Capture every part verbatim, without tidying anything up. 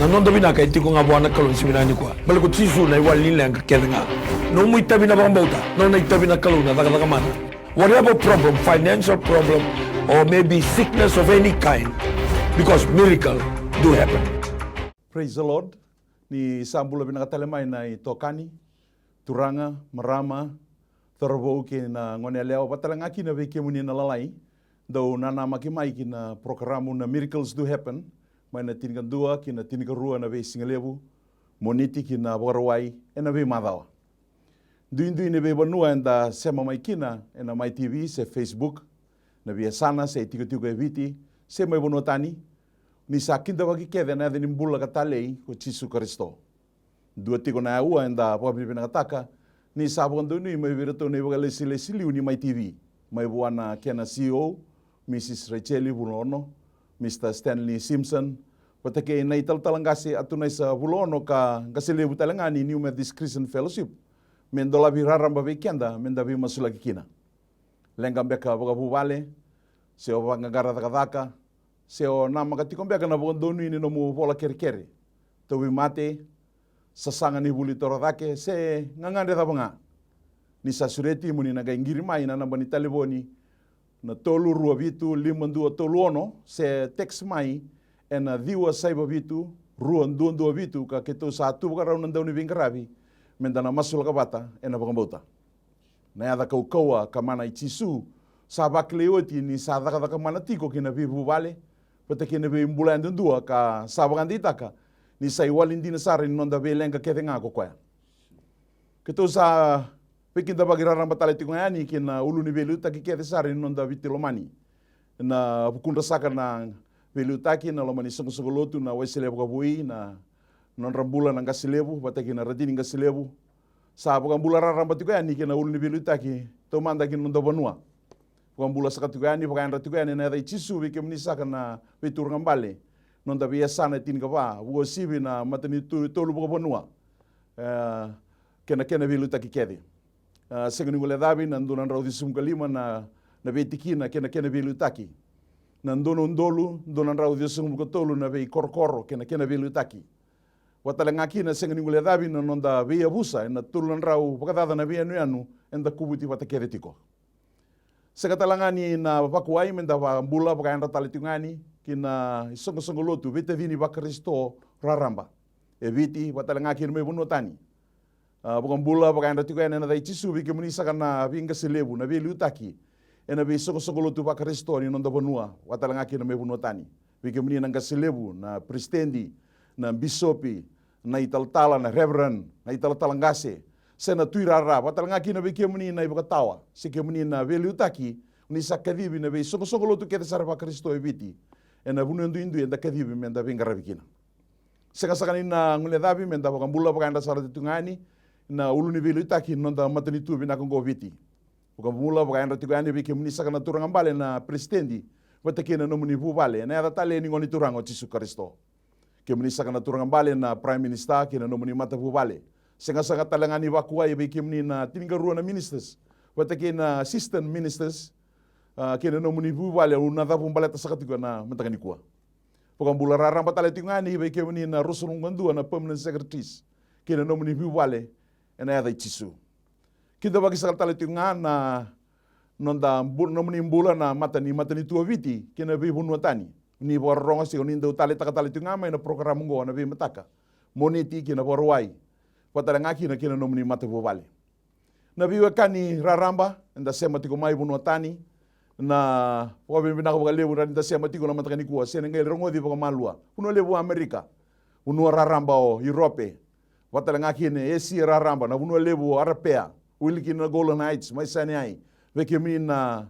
Na noda vinaka e tiko ga vua na Kalou ni siga vinaka nikua. Baleta ko Jisu na iwali ni leqa kece ga. Nomu itavi na vakabauta, nona itavi na Kalou na cakacaka mana. Whatever problem, financial problem, or maybe sickness of any kind, because miracle do happen. Praise the Lord. Ni sa bula vinaka tale mai na itokani, turaga, marama, cauravou kei na gone yalewa, vata tale ga kina vei kemuni na lalai dau nanamaki mai ki na porokaramu na Miracles Do Happen, mai na tinikadua ki na tinikarua na veisigalevu, Moniti ki na Vakarauwai, ena veimacawa. Duidui na veivanua eda sema mai kina ena Mai T V se Facebook, na veiyasana se itikotiko e Viti, se mai vanua tani, ni sa kidavaki kece na yaca ni bula ka talei ko Jisu Karisito. Dua tiko na aua eda vakavinavinakataka ni sa vakadonui mai vei iratou na ivakalesilesi liu ni Mai T V, mai vua na kena C E O, Mrs Racheli Vulaono, Mr Stanley Simpson, vata kei na italatala qase Atunaisa Vulaono ka qase levu tale ga ni New Methodist Christian Fellowship, me dolavi raraba vei keda meda veimasulaki kina. Leqa beka vakavuvale, se o vaqaqara cakacaka, se o namaka tiko beka na vakadonui ni nomu vola kerekere, tauvimate, sasaga ni vuli torocake, se gagadre cava ga. Ni sa sureti mo ni na qai qiri mai na naba ni talevoni na tolu rua vitu lima dua tolu ono, se text mai ena ciwa saiva vitu rua dua dua vitu, ka keitou sa tu vakarau na dauniveiqaravi meda na masulaka vata ena vakabauta. Na yaca kaukauwa ka mana i Jisu sa vakilai oti ni sa cakacaka mana tiko ki na veivuvale vata kei na veibula yadudua, ka sa vakadeitaka ni sa iwali dina sara ni noda veileqa kece ga ko koya. Keitou sa veikidavaki raraba tale tiko ga yani ki na ulu ni veiliutaki kece sara ni noda Viti lomani. Na vukudra saka na veiliutaki, na loma ni soqosoqo lotu, na Wesele Vakavoui, na nodra bula na qase levu vata kei na radini qase levu. Sa vakabula raraba tiko yani ki na ulu ni veiliutaki taumada ki na noda vanua. Vakabula saka tiko yani, vakayadra tiko yani ena yaca i Jisu vei kemuni saka na veituraga bale, noda veiyasana e tinikava, vuasivi na matanitu e tolu vakavanua, e, kei na kena veiliutaki kece. A, sega ni guilecavi na dua na drau ciwasagavulu ka lima na, na veitikina kei na kena veiliutaki. Na dua na udolu dua na drau ciwasagavulu ka tolu na veikorokoro kei na kena veiliutaki. Vata tale ga kina, sega ni guilecavi na noda veiyavusa ena tolu na drau vakacaca na veiyanuyanu eda kuvuti vata kece tiko. Sega tale ga ni na vakuwai meda vakabula vakayadra tale tiko ga yani ki na isoqosoqo lotu veitacini vaKarisito raraba e Viti, vata tale ga kina mai vanua tani. A, vakabula vakayadra tiko yani ena yaca i Jisu vei kemuni saka na veiqase levu, na veiliutaki ena veisoqosoqo lotu vaKarisito ni noda vanua, vata tale ga kina mai vanua tani. Vei kemuni na qase levu, na peresitedi, na bisopi, na italatala, na reverend, na italatala qase, se na tui rara, vata tale ga kina vei kemuni na ivakatawa se kemuni na veiliutaki, ni sa kacivi na veisoqosoqo lotu kece sara vaKarisito e Viti, ena vanua duidui eda kacivi meda veiqaravi kina. Sega saka ni na guilecavi meda vakabula vakayadra sara tiko ga yani na ulu ni veiliutaki ni noda matanitu vinaka oqo o Viti. Vakabula vakayadra tiko yani vei kemuni saka na turaga bale, na peresitedi, vata kei na nomuni vuvale, ena yaca talei ni Gone Turaga o Jisu Karisito. Kemuni saka na turaga bale, na Prime Minister kei na nomuni matavuvale. Sega saka tale ga ni vakuwai vei kemuni na tinikarua na ministers vata kei na assistant ministers, a, kei na nomuni vuvale, au na cavu baleta saka tiko ena mataka nikua. Vakabula raraba tale tiko ga yani vei kemuni na ruasagavulu ka dua na permanent secretaries kei na nomuni vuvale, ena yaca i Jisu. Kidavaki saka tale tiko ga na noda bu-, nomuni bula na mata ni matanitu o Viti kei na veivanua tani. Ni vakarorogo se o ni dau taleitaka tale tiko ga mai na porokaramu oqo na veimataka, Moniti kei na Vakarauwai, vata tale ga kina kei na nomuni matavuvale. Na veiwekani raraba eda sema tiko mai vanua tani, na vakavinavinaka vakalevu ni da sema tiko na mataka nikua, se na qai rogoci vakamalua. Vanua levu o Amerika, vanua raraba o Europe, vata tale ga kina Esia raraba, na vanua levu o Arapea, wili kina na Golan Heights, mai Sinai, vei kemuni na,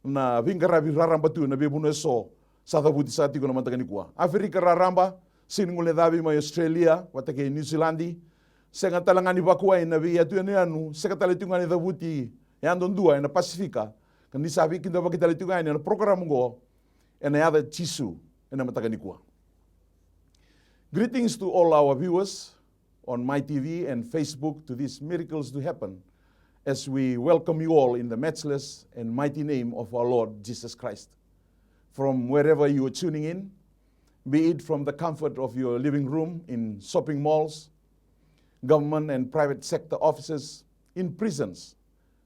na veiqaravi raraba tu ena veivanua eso sa cavuti saka tiko na mataka nikua. Aferika raraba, sega ni guilecavi mai Australia vata kei Niusiladi. Sega tale ga ni vakuwai na veiyatu yanuyanu, sega tale tiko ga ni cavuti yadudua ena Pasifika, ka ni sa veikidavaki tale tiko yani ena porokaramu oqo, ena yaca i Jisu, ena mataka nikua. Greetings to all our viewers on Mai T V and Facebook to these miracles to happen, as we welcome you all in the matchless and mighty name of our Lord Jesus Christ. From wherever you are tuning in, Be it from the comfort of your living room, in shopping malls, government and private sector offices, in prisons,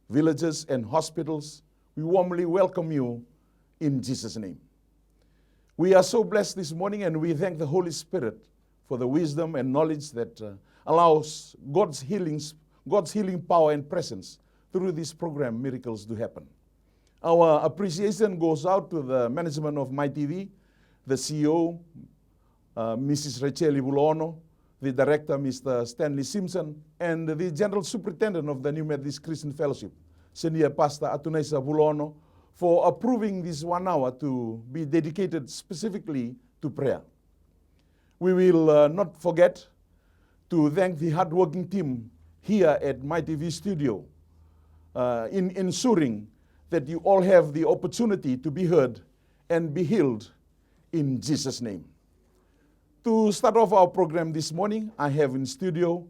villages and hospitals, we warmly welcome you in Jesus' name. We are so blessed this morning, and we thank the Holy Spirit for the wisdom and knowledge that, uh, allows God's healings, God's healing power and presence through this program, Miracles Do Happen. Our appreciation goes out to the management of My T V, the C E O, uh, Missus Rachel Vulaono, the director, Mister Stanley Simpson, and the general superintendent of the New Methodist Christian Fellowship, Senior Pastor Atunaisa Vulaono, for approving this one hour to be dedicated specifically to prayer. We will, uh, not forget to thank the hardworking team here at My T V studio, uh, in ensuring that you all have the opportunity to be heard and be healed in Jesus' name. To start off our program this morning, I have in studio,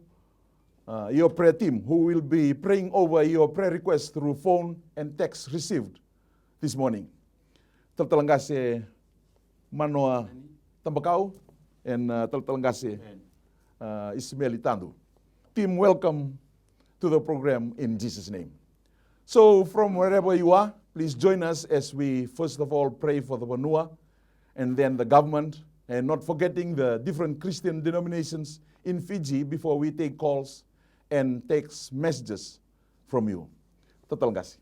uh, your prayer team, who will be praying over your prayer requests through phone and text received this morning. Talatala Qase Manoa Tabakau and, uh, Talatala Qase, uh, Isimeli Tadu. Team, welcome to the program in Jesus' name. So from wherever you are, please join us as we first of all pray for the vanua and then the government, and not forgetting the different Christian denominations in Fiji before we take calls and text messages from you. Talatala Qase.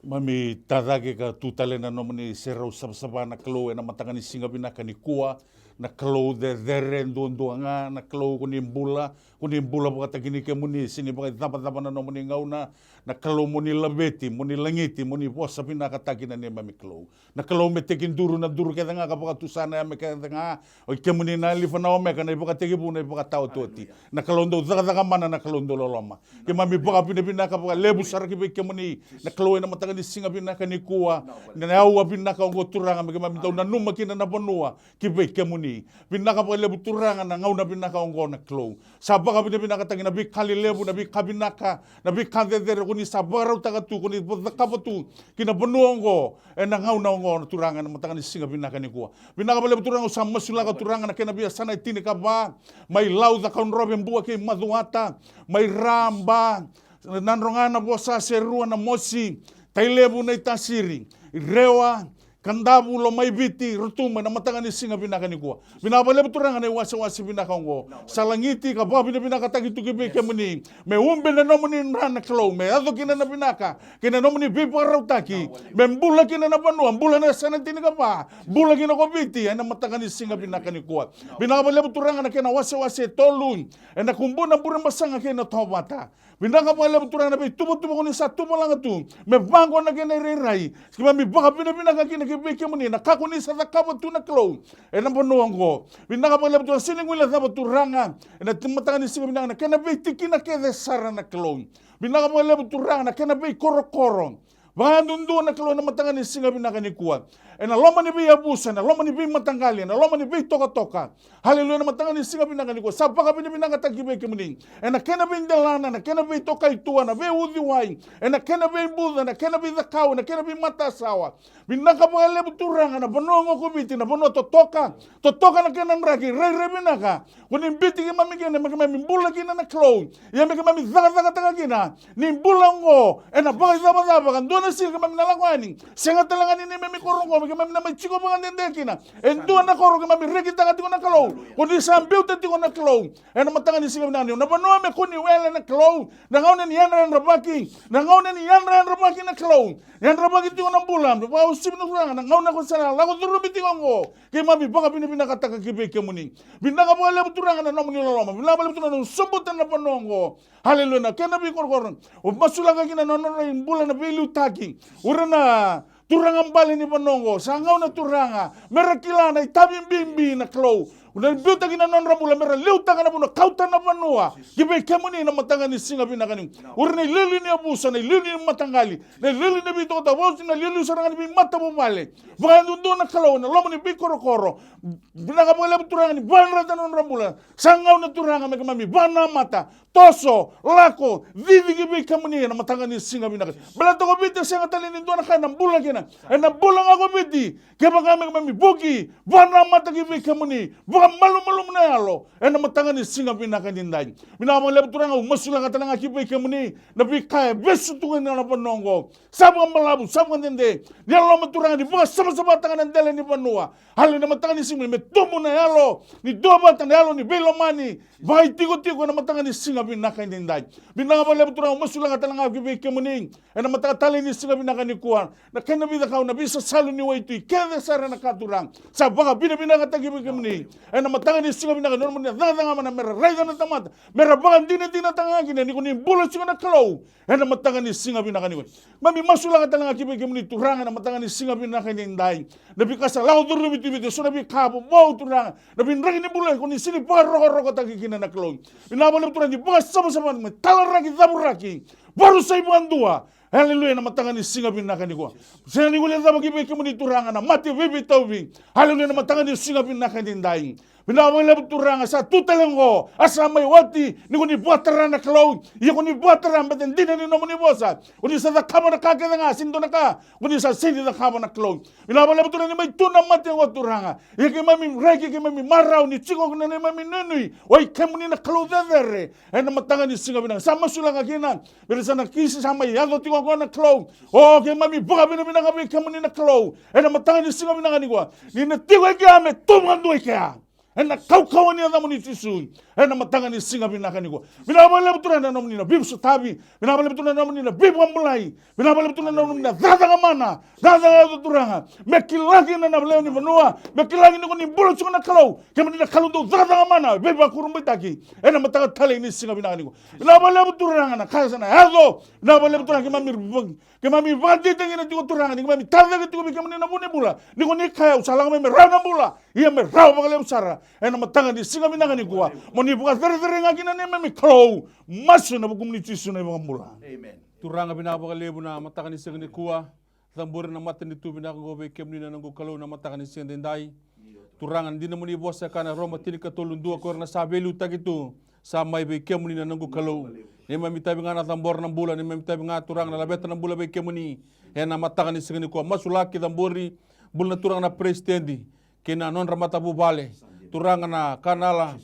Keimami tacake ka tu tale na nomuni serau savasava na Kalou ena mataka ni siga vinaka nikua. Na Kalou cecere duadua ga, na Kalou ko ni bula, ko ni bula vakataki ni kemuni, se ni vakaicavacava na nomuni gauna. Na Kalou mo ni laveti, mo ni lagiti, mo ni vosa vinakataki na neimami Kalou. Na Kalou me tekiduru na duru kece ga ka vakatusa na yame kece ga. O i kemuni na Alifa, na Omeka, na ivakatekivu, na ivakataotioti. Na Kalou dau cakacaka mana, na Kalou dau loloma. Keimami vakavinavinaka vakalevu sara ki vei kemuni, na Kalou ena mataka ni siga vinaka nikua. Na aua vinaka oqo Turaga me keimami dau nanuma kina na vanua ki vei kemuni. Vinaka vakalevu Turaga na gauna vinaka oqo na Kalou. Sa vakavinavinakataki na veika lelevu, na veika vinaka, na veika cecere ko ni sa vakarautaka tu, ko ni cakava tu ki na vanua oqo ena gauna oqo na Turaga ena mataka ni siga vinaka nikua. Vinaka vakalevu Turaga, au sa masulaka Turaga na kena veiyasana e tinikava, mai Lau, Cakaudrove, Bua kei Macuata, mai Ra, Ba, Nadroga, Navosa, Serua, Namosi, Tailevu, Naitasiri, Rewa, Kadavu, Lomaiviti, Rotuma, ena mataka ni siga vinaka nikua. Vinaka vakalevu Turaga na iwasewase vinaka oqo. Sa lagiti ka vakavinavinakataki tu ki vei kemuni. Me ube na nomuni dra na Kalou, me yaco kina na vinaka kei na nomuni veivakarautaki. Me bula kina na vanua, bula na yasana tinikava, bula kina ko Viti ena mataka ni siga vinaka nikua. Vinaka vakalevu Turaga na kena wasewase e tolu, ena Kubuna, Burebasaga kei Natovata. Vinaka vakalevu Turaga na veituvatuva ko ni sa tuvalaka tu me vaqo na kena irairai. Keimami vakavinavinaka kina ki vei kemuni na ka ko ni sa cakava tu na Kalou ena vanua oqo. Vinaka vakalevu Turaga, sega ni guilecava Turaga ena mataka ni siga vinaka na kena veitikina kece sara na Kalou. Vinaka vakalevu Turaga na kena veikorokoro. Vakayadudua na Kalou ena mataka ni siga vinaka nikua. Ena loma ni veiyavusa, ena loma ni veimataqali, ena loma ni veitokatoka. Haleluya, ena mataka ni siga vinaka nikua. Sa vakavinavinakataki vei kemuni. Ena kena veidelana, ena kena veitokaitua, na veiuciwai, ena kena veibuca, ena kena veicakau, ena kena veimatasawa. Vinaka vakalevu Turaga na vanua oqo ko Viti, na vanua totoka. Totoka na kena draki, rairai vinaka. Ko ni biuti keimami kina me keimami bula kina na Kalou. Ia me keimami cakacakataka kina ni bula oqo ena vakaicavacava ka dua na siga keimami na lako yani. Sega tale ga ni neimami koro oqo me keimami na mai tiko vakadede kina. E dua na koro keimami rekitaka tiko na Kalou. Ko ni sa biuta tiko na Kalou. Ena mataka ni siga vinaka ni na vanua me ko ni wele na Kalou. Na gauna ni yadrayadravaki, na gauna ni yadrayadravaki na Kalou. Yadravaki tiko na bula, vakausivi na Turaga na gauna ko sa na lako curumi tiko oqo. Keimami vakavinavinakataka ki vei kemuni. Vinaka vakalevu Turaga na nomuni loloma. Vinaka vakalevu Turaga na sobuta na vanua oqo. Haleluya, na kena veikorokoro. O masulaka kina na nodra ibula na veiliutaki. O ira na turaga bale ni vanua oqo. Sa gauna Turaga me ra kila na itavi bibi na Kalou. Na biutaki na nodra bula me ra liutaka na vanua, kauta na vanua ki vei kemuni na mataka ni siga vinaka ni. O ira na iliuliu ni yavusa, na iliuliu ni mataqali, na iliuliu ni veitokotoko, vauci na iliuliu sara ga ni veimatavuvale. Vakayadudua na Kalou ena loma ni veikorokoro. Vinaka vakalevu Turaga ni vakadreta na nodra bula. Sa gauna Turaga me keimami vakanamata, toso, lako, cici ki vei kemuni ena mataka ni siga vinaka. Baleta ko Viti e sega tale ni dua na ka ena bula kina. Ena bula ga ko Viti. Kevaka me keimami vuki, vakanamata ki vei kemuni, vakamalumalumu na yalo ena mataka ni siga vinaka nidai. Vinaka vakalevu Turaga, au masulaka tale ga ki vei kemuni na veika e vesu tu kina na vanua oqo. Sa vakabalavu, sa vakadede. Ni yalololoma Turaga, ni vakasavasavataka na dela ni vanua. Haleluya, na mataka ni siga me tubu na yalo ni duavata, na yalo ni veilomani, vakaitikotiko ena mataka ni siga vinaka nidai. Vinaka vakalevu Turaga, au masulaka tale ga ki vei kemuni ena mataka tale ni siga vinaka nikua. Na kena veicakau, na veisasalu ni waitui kece sara ena ka Turaga, sa vakavinavinakataki vei kemuni ena mataka ni siga vinaka, nomuni na cakacaka mana me ra raica na tamata, me ra vakadinadinataka ga kina ni ko ni bula tiko na Kalou ena mataka ni siga vinaka nikua. Keimami masulaka tale ga ki vei kemuni Turaga ena mataka ni siga vinaka nidai. Na veika sa lako curumi tu vei kemuni, so na veika vovou Turaga, na veidraki ni bula ko ni sega ni vakarokorokotaki kina na Kalou. Vinaka vakalevu Turaga ni vakasavasavataka me talaraki, cavuraki, vakarusai vakadua. Haleluya, na mataka ni siga vinaka nikua. Sega ni guilecava ki vei kemuni Turaga na mate veiveitauvi. Haleluya, na mataka ni siga vinaka nidai. Vinaka vakalevu Turaga, sa tu tale oqo, a sa mai oti ni ko ni vakatara na Kalou. Ia ko ni vakatara baleta dina ni nomuni vosa. Ko ni sa cakava na ka kece ga, sega ni dua na ka ko ni sa sega ni cakava na Kalou. Vinaka vakalevu Turaga ni mai tu na mate oqo Turaga. Ia keimami reki, keimami marau ni tiko kina na neimami nuinui. O i kemuni na Kalou cecere. Ena mataka ni siga vinaka sa masulaka kina. Vei ira sa na kisi sa mai yaco tiko oqo na Kalou. O keimami vakavinavinaka vei kemuni na Kalou. Ena mataka ni siga vinaka nikua. Ni na tiko e kea me tu vakadua e kea. Ena kaukauwa ni yacamuni Jisu. Ena mataka ni siga vinaka nikua. Vinaka vakalevu Turaga na nomuni na veivosotavi. Vinaka vakalevu Turaga na nomuni na veivakabulai. Vinaka vakalevu Turaga na nomuni na cakacaka mana. Cakacaka yaco Turaga. Me kila kina na lewe ni vanua. Me kila kina ni ko ni bula tiko na Kalou. Kemuni na Kalou dau cakacaka mana. Veivakurabuitaki. Ena mataka talei ni siga vinaka nikua. Vinaka vakalevu Turaga na ka sa na yaco. Vinaka vakalevu Turaga keimami Keimami vakadeitaki kina tiko Turaga, ni keimami tacake tiko vei kemuni na vu ni bula. Ni ko ni kaya au sa lako mai me rawa na bula. Ia me rawa vakalevu sara. Ena mataka ni siga vinaka nikua. Mo ni vakacerecerei ga kina neimami Kalou. Masu ena vukumuni Jisu na iVakabula. Amen. Turaga vinaka vakalevu na mataka ni siga nikua. Cabori na matanitu vinaka oqo vei kemuni na noqu Kalou na mataka ni siga daidai. Turaga, na dina mo ni vosa e kaya na Roma tinikatolu dua, ko ira na sa veiliutaki tu sa mai vei kemuni na noqu Kalou. Neimami itavi ga na cabora na bula, neimami itavi ga Turaga na laveta na bula vei kemuni. Ena mataka ni siga nikua masulaki, cabori, bula na Turaga na peresitedi kei na nodra matavuvale. Turaga na kanala,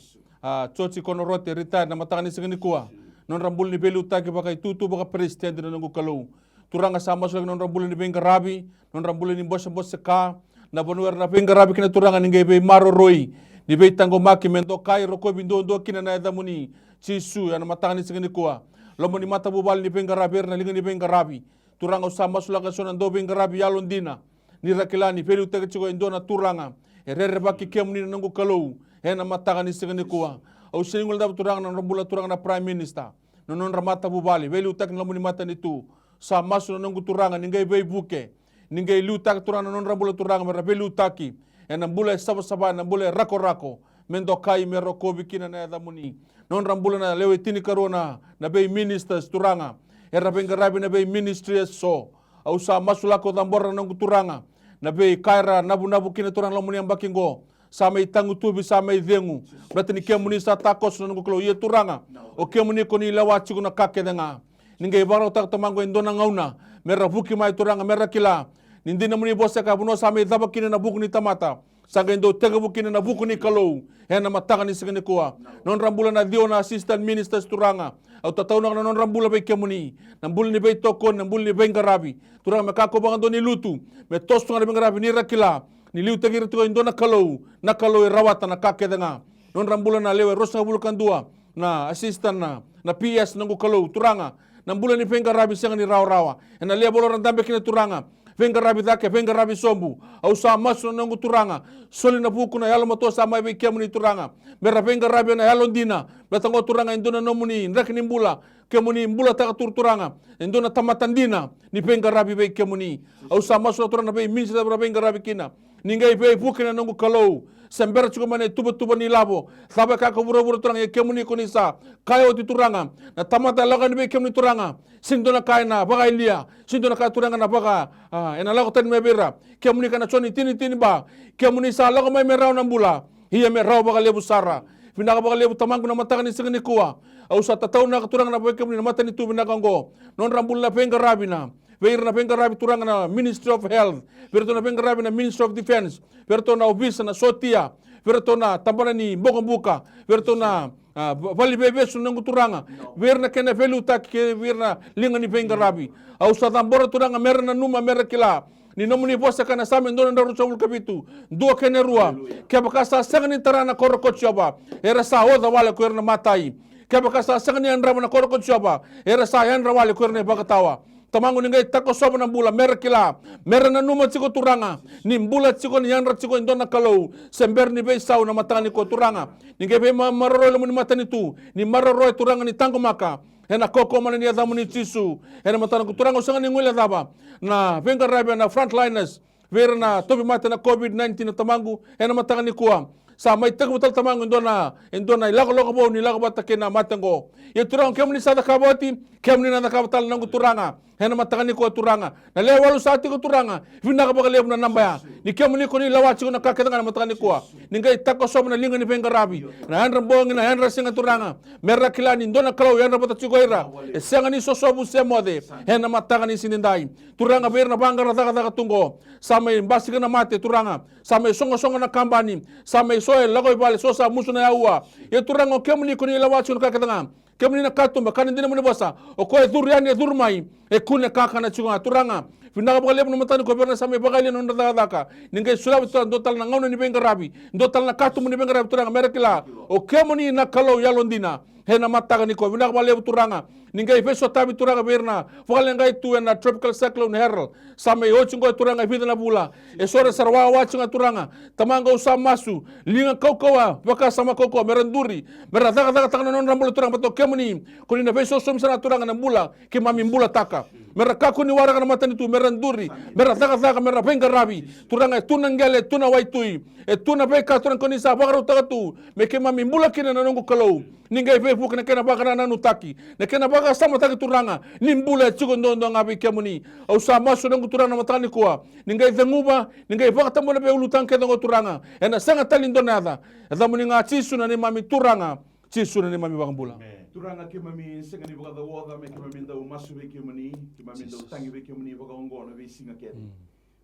a, Joji Konorote, retired, na mataka ni siga nikua. Nodra bula ni veiliutaki vakaitutu, vakaperesitedi na noqu Kalou. Turaga sa masulaki na nodra bula ni veiqaravi, nodra bula ni bosebose ka, na vanua era na veiqaravi kina Turaga ni qai veimaroroi, ni veitaqomaki me dokai, rokovi duadua kina na yacamuni. Jisu, ena mataka ni siga nikua. Loma ni matavuvale ni veiqaravi, era na liga ni veiqaravi. Turaga au sa masulaka eso na dauveiqaravi yalodina. Ni ra kila ni veiliutaki tiko e dua na Turaga e rerevaki kemuni na noqu Kalou. Ena mataka ni siga nikua. Au sega ni guilecava Turaga na nodra bula Turaga na Prime Minister. Na nodra matavuvale, veiliutaki na loma ni matanitu. Sa masu na noqu Turaga, ni qai veivuke. Ni qai liutaki Turaga na nodra bula Turaga, me ra veiliutaki. Ena bula e savasava, ena bula e rakorako. Me dokai, me rokovi kina na yacamuni. Nodra bula na lewe tinikarua na, na vei ministers Turaga. Era veiqaravi na vei ministry eso. Au sa masulaka, cabora na noqu Turaga. Na veika era navunavu kina Turaga na loma ni yabaki oqo. Sa mai tagutuvi, sa mai cegu. Baleta ni kemuni sa takoso na noqu Kalou. Ia Turaga, o kemuni ko ni lewa tiko na ka kece ga. Ni qai vakarautaka Tamaqu e dua na gauna me ra vuki mai Turaga, me ra kila ni dina mo ni vosa e kaya vanua sa mai cava kina na vuku ni tamata, sa qai dau tekivu kina na vuku ni Kalou. Ena mataka ni siga nikua, nodra bula na ciwa na assistant ministers Turaga. Au tataunaka na nodra bula vei kemuni. Na bula ni veitokoni, na bula ni veiqaravi. Turaga, me kakua vakadua ni lutu, me toso tu ga na veiqaravi ni ra kila ni liutaki ira tiko e dua na Kalou, na Kalou e rawata na ka kece ga. Nodra bula na lewe ruasagavulu ka dua na assistant na, na P S, noqu Kalou, Turaga. Na bula ni veiqaravi sega ni rawarawa. Ena level era dabe kina Turaga. Veiqaravi cake, veiqaravi sobu. Au sa masu na noqu Turaga. Soli na vuku na yalomatua sa mai vei kemuni Turaga. Me ra veiqaravi ena yalodina. Baleta oqo Turaga e dua na nomuni draki ni bula. Kemuni bulataka Turaga e dua na tamata dina ni veiqaravi vei kemuni. Au sa masu na Turaga na vei ministry era veiqaravi kina. Ni qai veivuke na noqu Kalou. Se bera tiko mai na ituvatuva ni lavo. Cava e kaya ko vuravura, Turaga, ia kemuni ko ni sa kaya oti, Turaga. Na tamata e lako yani vei kemuni, Turaga, sega ni dua na ka ena vakayalia, sega ni dua na ka, Turaga, na vaka, a, ena lako tani mai vei ira. Kemuni ka na so ni tinitini ba. Kemuni sa lako mai me rawa na bula, ia me rawa vakalevu sara. Vinaka vakalevu, Tamaqu, na mataka ni siga nikua. Au sa tataunaka, Turaga, na vei kemuni na matanitu vinaka oqo. Nodra bula na veiqaravi, na vei ira na veiqaravi, Turaga, na Ministry of Health, vei iratou na veiqaravi na Ministry of Defence, vei iratou na ovisa, na sotia, vei iratou na tabana ni bokobuka, vei iratou na, a, va-, vale ni veivesu, noqu Turaga, vei ira na kena veiliutaki, kei vei ira na liga ni veiqaravi. Au sa cabora, Turaga, mera nanuma, mera kila ni nomuni vosa ka na Same dua na drau ruasagavulu ka vitu, dua kei na rua. Kevaka sa sega ni tara na koro ko Jiova, era sa oca wale ko ira na matai. Kevaka sa sega ni yadrava na koro ko Jiova, era sa yadra wale ko ira na ivakatawa. Tamaqu, ni qai takosova na bula, mera kila, mera nanuma tiko, Turaga, ni bula tiko, ni yadra tiko e dua na Kalou, se bera ni veisau, na mataka nikua, Turaga. Ni qai veimaroroi e loma ni matanitu, ni maroroya, Turaga, ni taqomaka ena kaukauwa mana ni yacamuni, Jisu. Ena mataka nikua, Turaga, au sega ni guilecava na veiqaravi, na frontliners, vei ira na tauvimate na COVID nineteen, na Tamaqu, ena mataka nikua. Sa mai tekivu tale, Tamaqu, e dua na, e dua na ilakolako vou ni lako vata kei na mate oqo. Ia, Turaga, kemuni sa cakava oti, kemuni na cakava tale, noqu Turaga. Ena mataka nikua, Turaga, na lewe walu sa tiko, Turaga, vinaka vakalevu na naba ya. Ni kemuni ko ni lewa tiko na ka kece ga, na mataka nikua. Ni qai takosova na liga ni veiqaravi, na yadra bogi, na yadra siga, Turaga, mera kila ni dua na Kalou e yadra vata tiko ira. E sega ni sosovu se moce ena mataka ni siga nidai. Turaga, vei ira na vaqara cakacaka tu oqo, sa mai basika na mate, Turaga. Sa mai sogosogo na kabani, sa mai so e lako i vale, so sa musu na aua. Ia, Turaga, o kemuni ko ni lewa tiko na ka kece ga. Kemuni na katuba, ka na dina nomuni vosa, o koya e curu yani, e curu mai, e kune kakana tiko ga, Turaga. Vinaka vakalevu, na mataka nikua, vei ira na sa mai vakayalia na nodra cakacaka. Ni qai solia, Turaga, dua tale na gauna ni veiqaravi, dua tale na katuba ni veiqaravi, Turaga, mera kila o kemuni na Kalou yalodina. Ena mataka nikua, vinaka vakalevu, Turaga. Ni qai veisotavi, Turaga, vei ira na vakaleqai tu ena Tropical Cyclone Harold. Sa mai oti oqo, Turaga, e vica na vula. E so era sa wawa tiko ga, Turaga. Tamaqu, au sa masu, liga kaukauwa, vakasama kaukauwa, mera duri, mera cakacakataka na nodra bula, Turaga, vata o kemuni ko ni na veisosomi sara, Turaga, na bula keimami bulataka. Mera kakua ni waraka na matanitu, mera duri, mera cakacaka, mera veiqaravi. Turaga, e tu na qele, e tu na waitui, e tu na veika, Turaga, ko ni sa vakarautaka tu me keimami bula kina, na noqu Kalou. Ni qai veivuke na kena vakanananutaki, na kena vakasamataki, Turaga, ni bula e tiko duadua ga vei kemuni. Au sa masu, noqu Turaga, na mataka nikua, ni qai ceguva, ni qai vakatabua na veiulutaga kece oqo, Turaga. Ena sega tale ni dua na yaca. Yacamuni ga, Jisu na neimami Turaga, Jisu na neimami iVakabula. Turaga, keimami sega ni vakacaoca me keimami dau masu vei kemuni, keimami dau tagi vei kemuni vakaoqo na veisiga kece.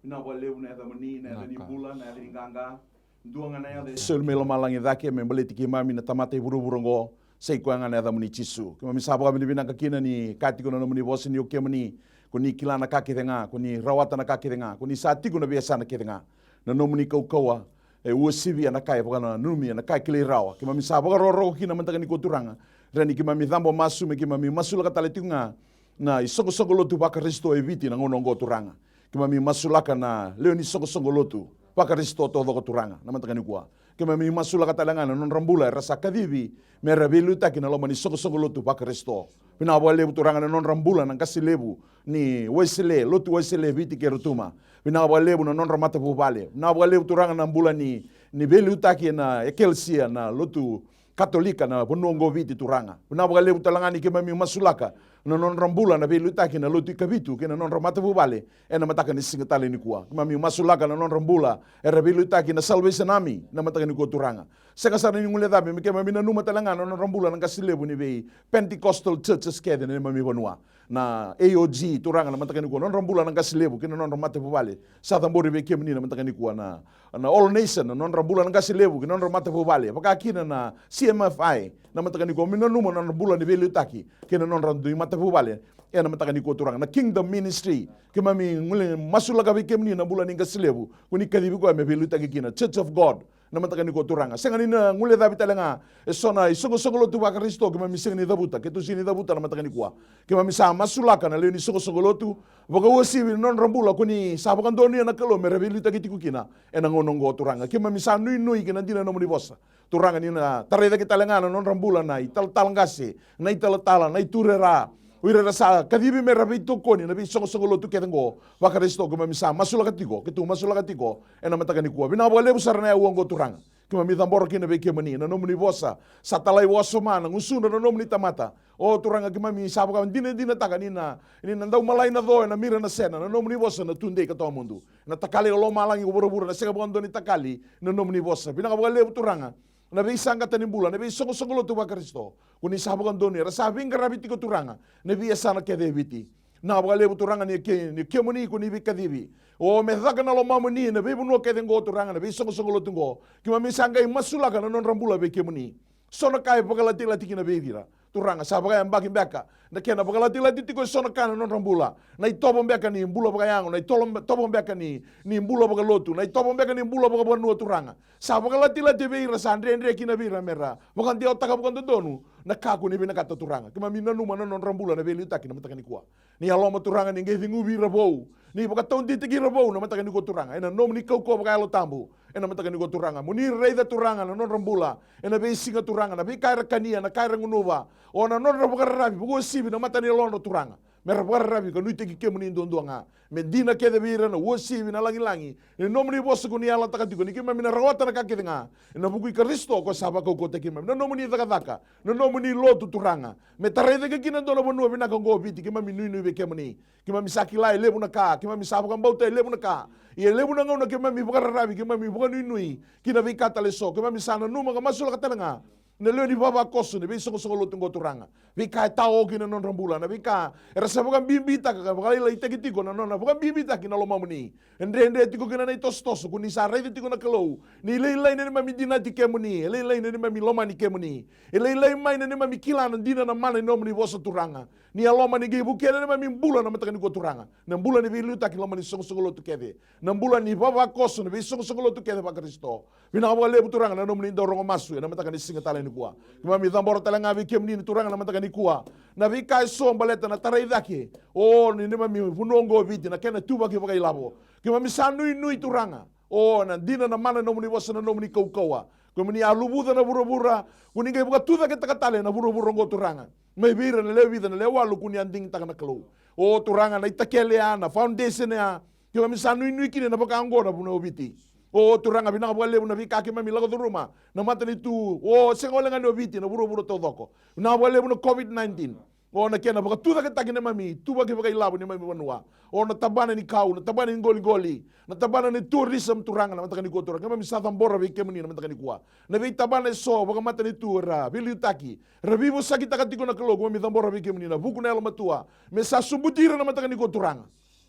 Vinaka vakalevu na yacamuni, na yaca ni bula, na yaca ni qaqa. Dua ga na yaca e soli mai lomalagi cake me baleti keimami na tamata e vuravura oqo, sa i koya ga na yacamuni, Jisu. Keimami sa vakavinavinaka kina ni kaya tiko na nomuni vosa ni o kemuni ko ni kila na ka kece ga, ko ni rawata na ka kece ga, ko ni sa tiko na veiyasana kece ga. Na nomuni kaukauwa e uasivia na ka e vakananumi, na ka e kilai rawa. Keimami sa vakarokoroko kina, na mataka nikua, Turaga, ni keimami cabo masu me keimami masulaka tale tiko ga na isoqosoqo lotu vaKarisito e Viti na gauna oqo, Turaga. Keimami masulaka na lewe ni soqosoqo lotu vaKarisito taucoko, Turaga, na mataka nikua. Keimami masulaka tale ga na nodra bula era sa kacivi mera veiliutaki ena loma ni soqosoqo lotu vaKarisito. Vinaka vakalevu, Turaga, na nodra bula na qase levu ni Wesele, lotu Wesele e Viti kei Rotuma. Vinaka vakalevu na nodra matavuvale. Vinaka vakalevu, Turaga, na bula ni, ni veiliutaki ena ekelesia, na lotu Katolika na vanua oqo o Viti, Turaga. Vinaka vakalevu tale ga ni keimami masulaka na nodra bula na veiliutaki na lotu i Kavitu kei na nodra matavuvale ena mataka ni siga tale nikua. Keimami masulaka na nodra bula era veiliutaki na Salvation Army na mataka nikua, Turaga. Sega sara ni guilecavi me keimami nanuma tale ga na nodra bula na qase levu ni vei Pentecostal churches kece ena neimami vanua, na A O G, Turaga, na mataka nikua, nodra bula na qase levu kei na nodra matavuvale. Sa cabori vei kemuni na mataka nikua na, na All Nation, na nodra bula na qase levu kei na nodra matavuvale, vaka kina na C M F I, na mataka nikua. Mi nanuma na nodra bula ni veiliutaki kei na nodra dui matavuvale ena mataka nikua, Turaga. Na Kingdom Ministry, keimami gole masulaka vei kemuni na bula ni qase levu ko ni kacivi koya me veiliutaki kina, Church of God, na mataka nikua, Turaga. Sega ni na guilecavi tale ga eso na isoqosoqo lotu vaKarisito keimami sega ni cavuta, keitou sega ni cavuta na mataka nikua. Keimami sa masulaka na lewe ni soqosoqo lotu, vakauasivi na nodra bula ko ni sa vakadonuya na Kalou mera veiliutaki tiko kina ena gauna oqo, Turaga. Keimami sa nuinui ki na dina na nomuni vosa, Turaga, ni na tarai cake tale ga na nodra bula na italatala qase, na italatala, na iturera, o ira era sa kacivi mera veitokoni na veisoqosoqo lotu kece oqo vaKarisito. Keimami sa masulaka tiko, keitou masulaka tiko ena mataka nikua. Vinaka vakalevu sara na aua oqo, Turaga. Keimami cabora kina vei kemuni na nomuni vosa. Sa talai wasoma na gusudra na nomuni tamata. O Turaga, keimami sa vakadinadinataka ni na, ni na dau malai na co ena mira na sena, na nomuni vosa na tudei ka tawa mudu. Na takali o lomalagi ko vuravura na sega vakadua ni takali na nomuni vosa. Vinaka vakalevu Turaga. Na veisaqata ni bula, na veisoqosoqo lotu vaKarisito. Ko ni sa vakadonui, era sa veiqaravi tiko Turaga na veiyasana kece e Viti. Na vakalevu Turaga ni ke, ni kemuni ko ni veikacivi. O me caka na lomamuni na veivanua kece qo Turaga, na veisoqosoqo lotu qo. Keimami sa qai masulaka na nodra bula vei kemuni. So na ka e vakalatilati kina vei ira. Turaga, sa vakayabaki beka na kena vakalatilati tiko e so na ka na nodra bula. Na itovo beka ni bula vakayago, na itolo-, itovo beka ni, ni bula vakalotu, na itovo beka ni bula vakavanua Turaga. Sa vakalatilati vei ira, sa dredre kina vei ira mera vakadewataka vakadodonu na ka ko ni vinakata Turaga. Keimami nanuma na nodra bula na veiliutaki na mataka nikua. Ni yaloma Turaga ni qai ceguvi ira vou. Ni vakataudeitaki ira vou na mataka nikua Turaga. Ena nomuni kaukauwa vakayalo tabu. Ena mataka nikua Turaga. Mo ni raica Turaga na nodra bula. Ena veisiga Turaga. Na veika era kania, na ka era gunuva. O na nodra vakararavi, vakauasivi na mata ni yalodra Turaga. Mera vakararavi ka nuitaki kemuni duadua ga. Me dina kece vei ira na uasivi, na lagilagi ni nomuni vosa ko ni yalataka tiko ni keimami na rawata na ka kece ga ena vuku i Karisito ko sa vakaukauataki keimami. Na nomuni cakacaka, na nomuni lotu Turaga. Me tarai cake kina dua na vanua vinaka oqo o Viti, keimami nuinui vei kemuni. Keimami sa kila e levu na ka, keimami sa vakabauta e levu na ka. Ia e levu na gauna keimami vakararavi, keimami vakanuinui ki na veika tale eso. Keimami sa nanuma ka masulaka tale ga na lewe ni vavakoso ni veisoqosoqo lotu oqo Turaga. Veika e tao kina na nodra bula, na veika era sa vakabibitaka ka vakalailaitaki tiko na nona vakabibitaki na lomamuni. E dredre tiko kina na itosotoso, ko ni sa raica tiko na Kalou. Ni lailai na neimami dinati kemuni, e lailai na neimami lomani kemuni. E lailai mai na neimami kila na dina na mana ni nomuni vosa Turaga. Ni yaloma ni qai vukea na neimami bula na mataka nikua Turaga. Na bula ni veiliutaki loma ni soqosoqo lotu kece. Na bula ni vavakoso, na veisoqosoqo lotu kece vaKarisito. Vinaka vakalevu Turaga na nomuni dau rogo masu ena mataka ni siga tale nikua. Keimami cabora tale ga vei kemuni na Turaga na mataka nikua. Na veika eso baleta na tarai cake. O ni neimami vanua oqo o Viti, na kena tuvaki vakailavo. Keimami sa nuinui Turaga. O na dina na mana na nomuni vosa, na nomuni kaukauwa. Kemuni a luvuca na vuravura. Ko ni qai vakatucaketaka tale na vuravura oqo Turaga. Mai vei ira na lewe vica, na lewe walu ko ni a digitaka na Kalou. O Turaga na itakele ya, na foundation ya. Keimami sa nuinui kina na vaka oqo na vanua o Viti. O Turaga vinaka vakalevu na veika keimami lako curuma. Na matanitu, o sega wale ga ni o Viti, na vuravura taucoko. Vinaka vakalevu na COVID nineteen. O na kena vakatucaketaki neimami tuvaki vakailavo neimami vanua. O na tabana ni kau, na tabana ni qoliqoli, na tabana ni tourism Turaga na mataka nikua Turaga. Keimami sa cabora vei kemuni na mataka nikua. Na veitabana eso vakamatanitu era veiliutaki, era veivosakitaka tiko na Kalou, keimami cabora vei kemuni na vuku na yalomatua. Me sa subuti ira na mataka nikua Turaga.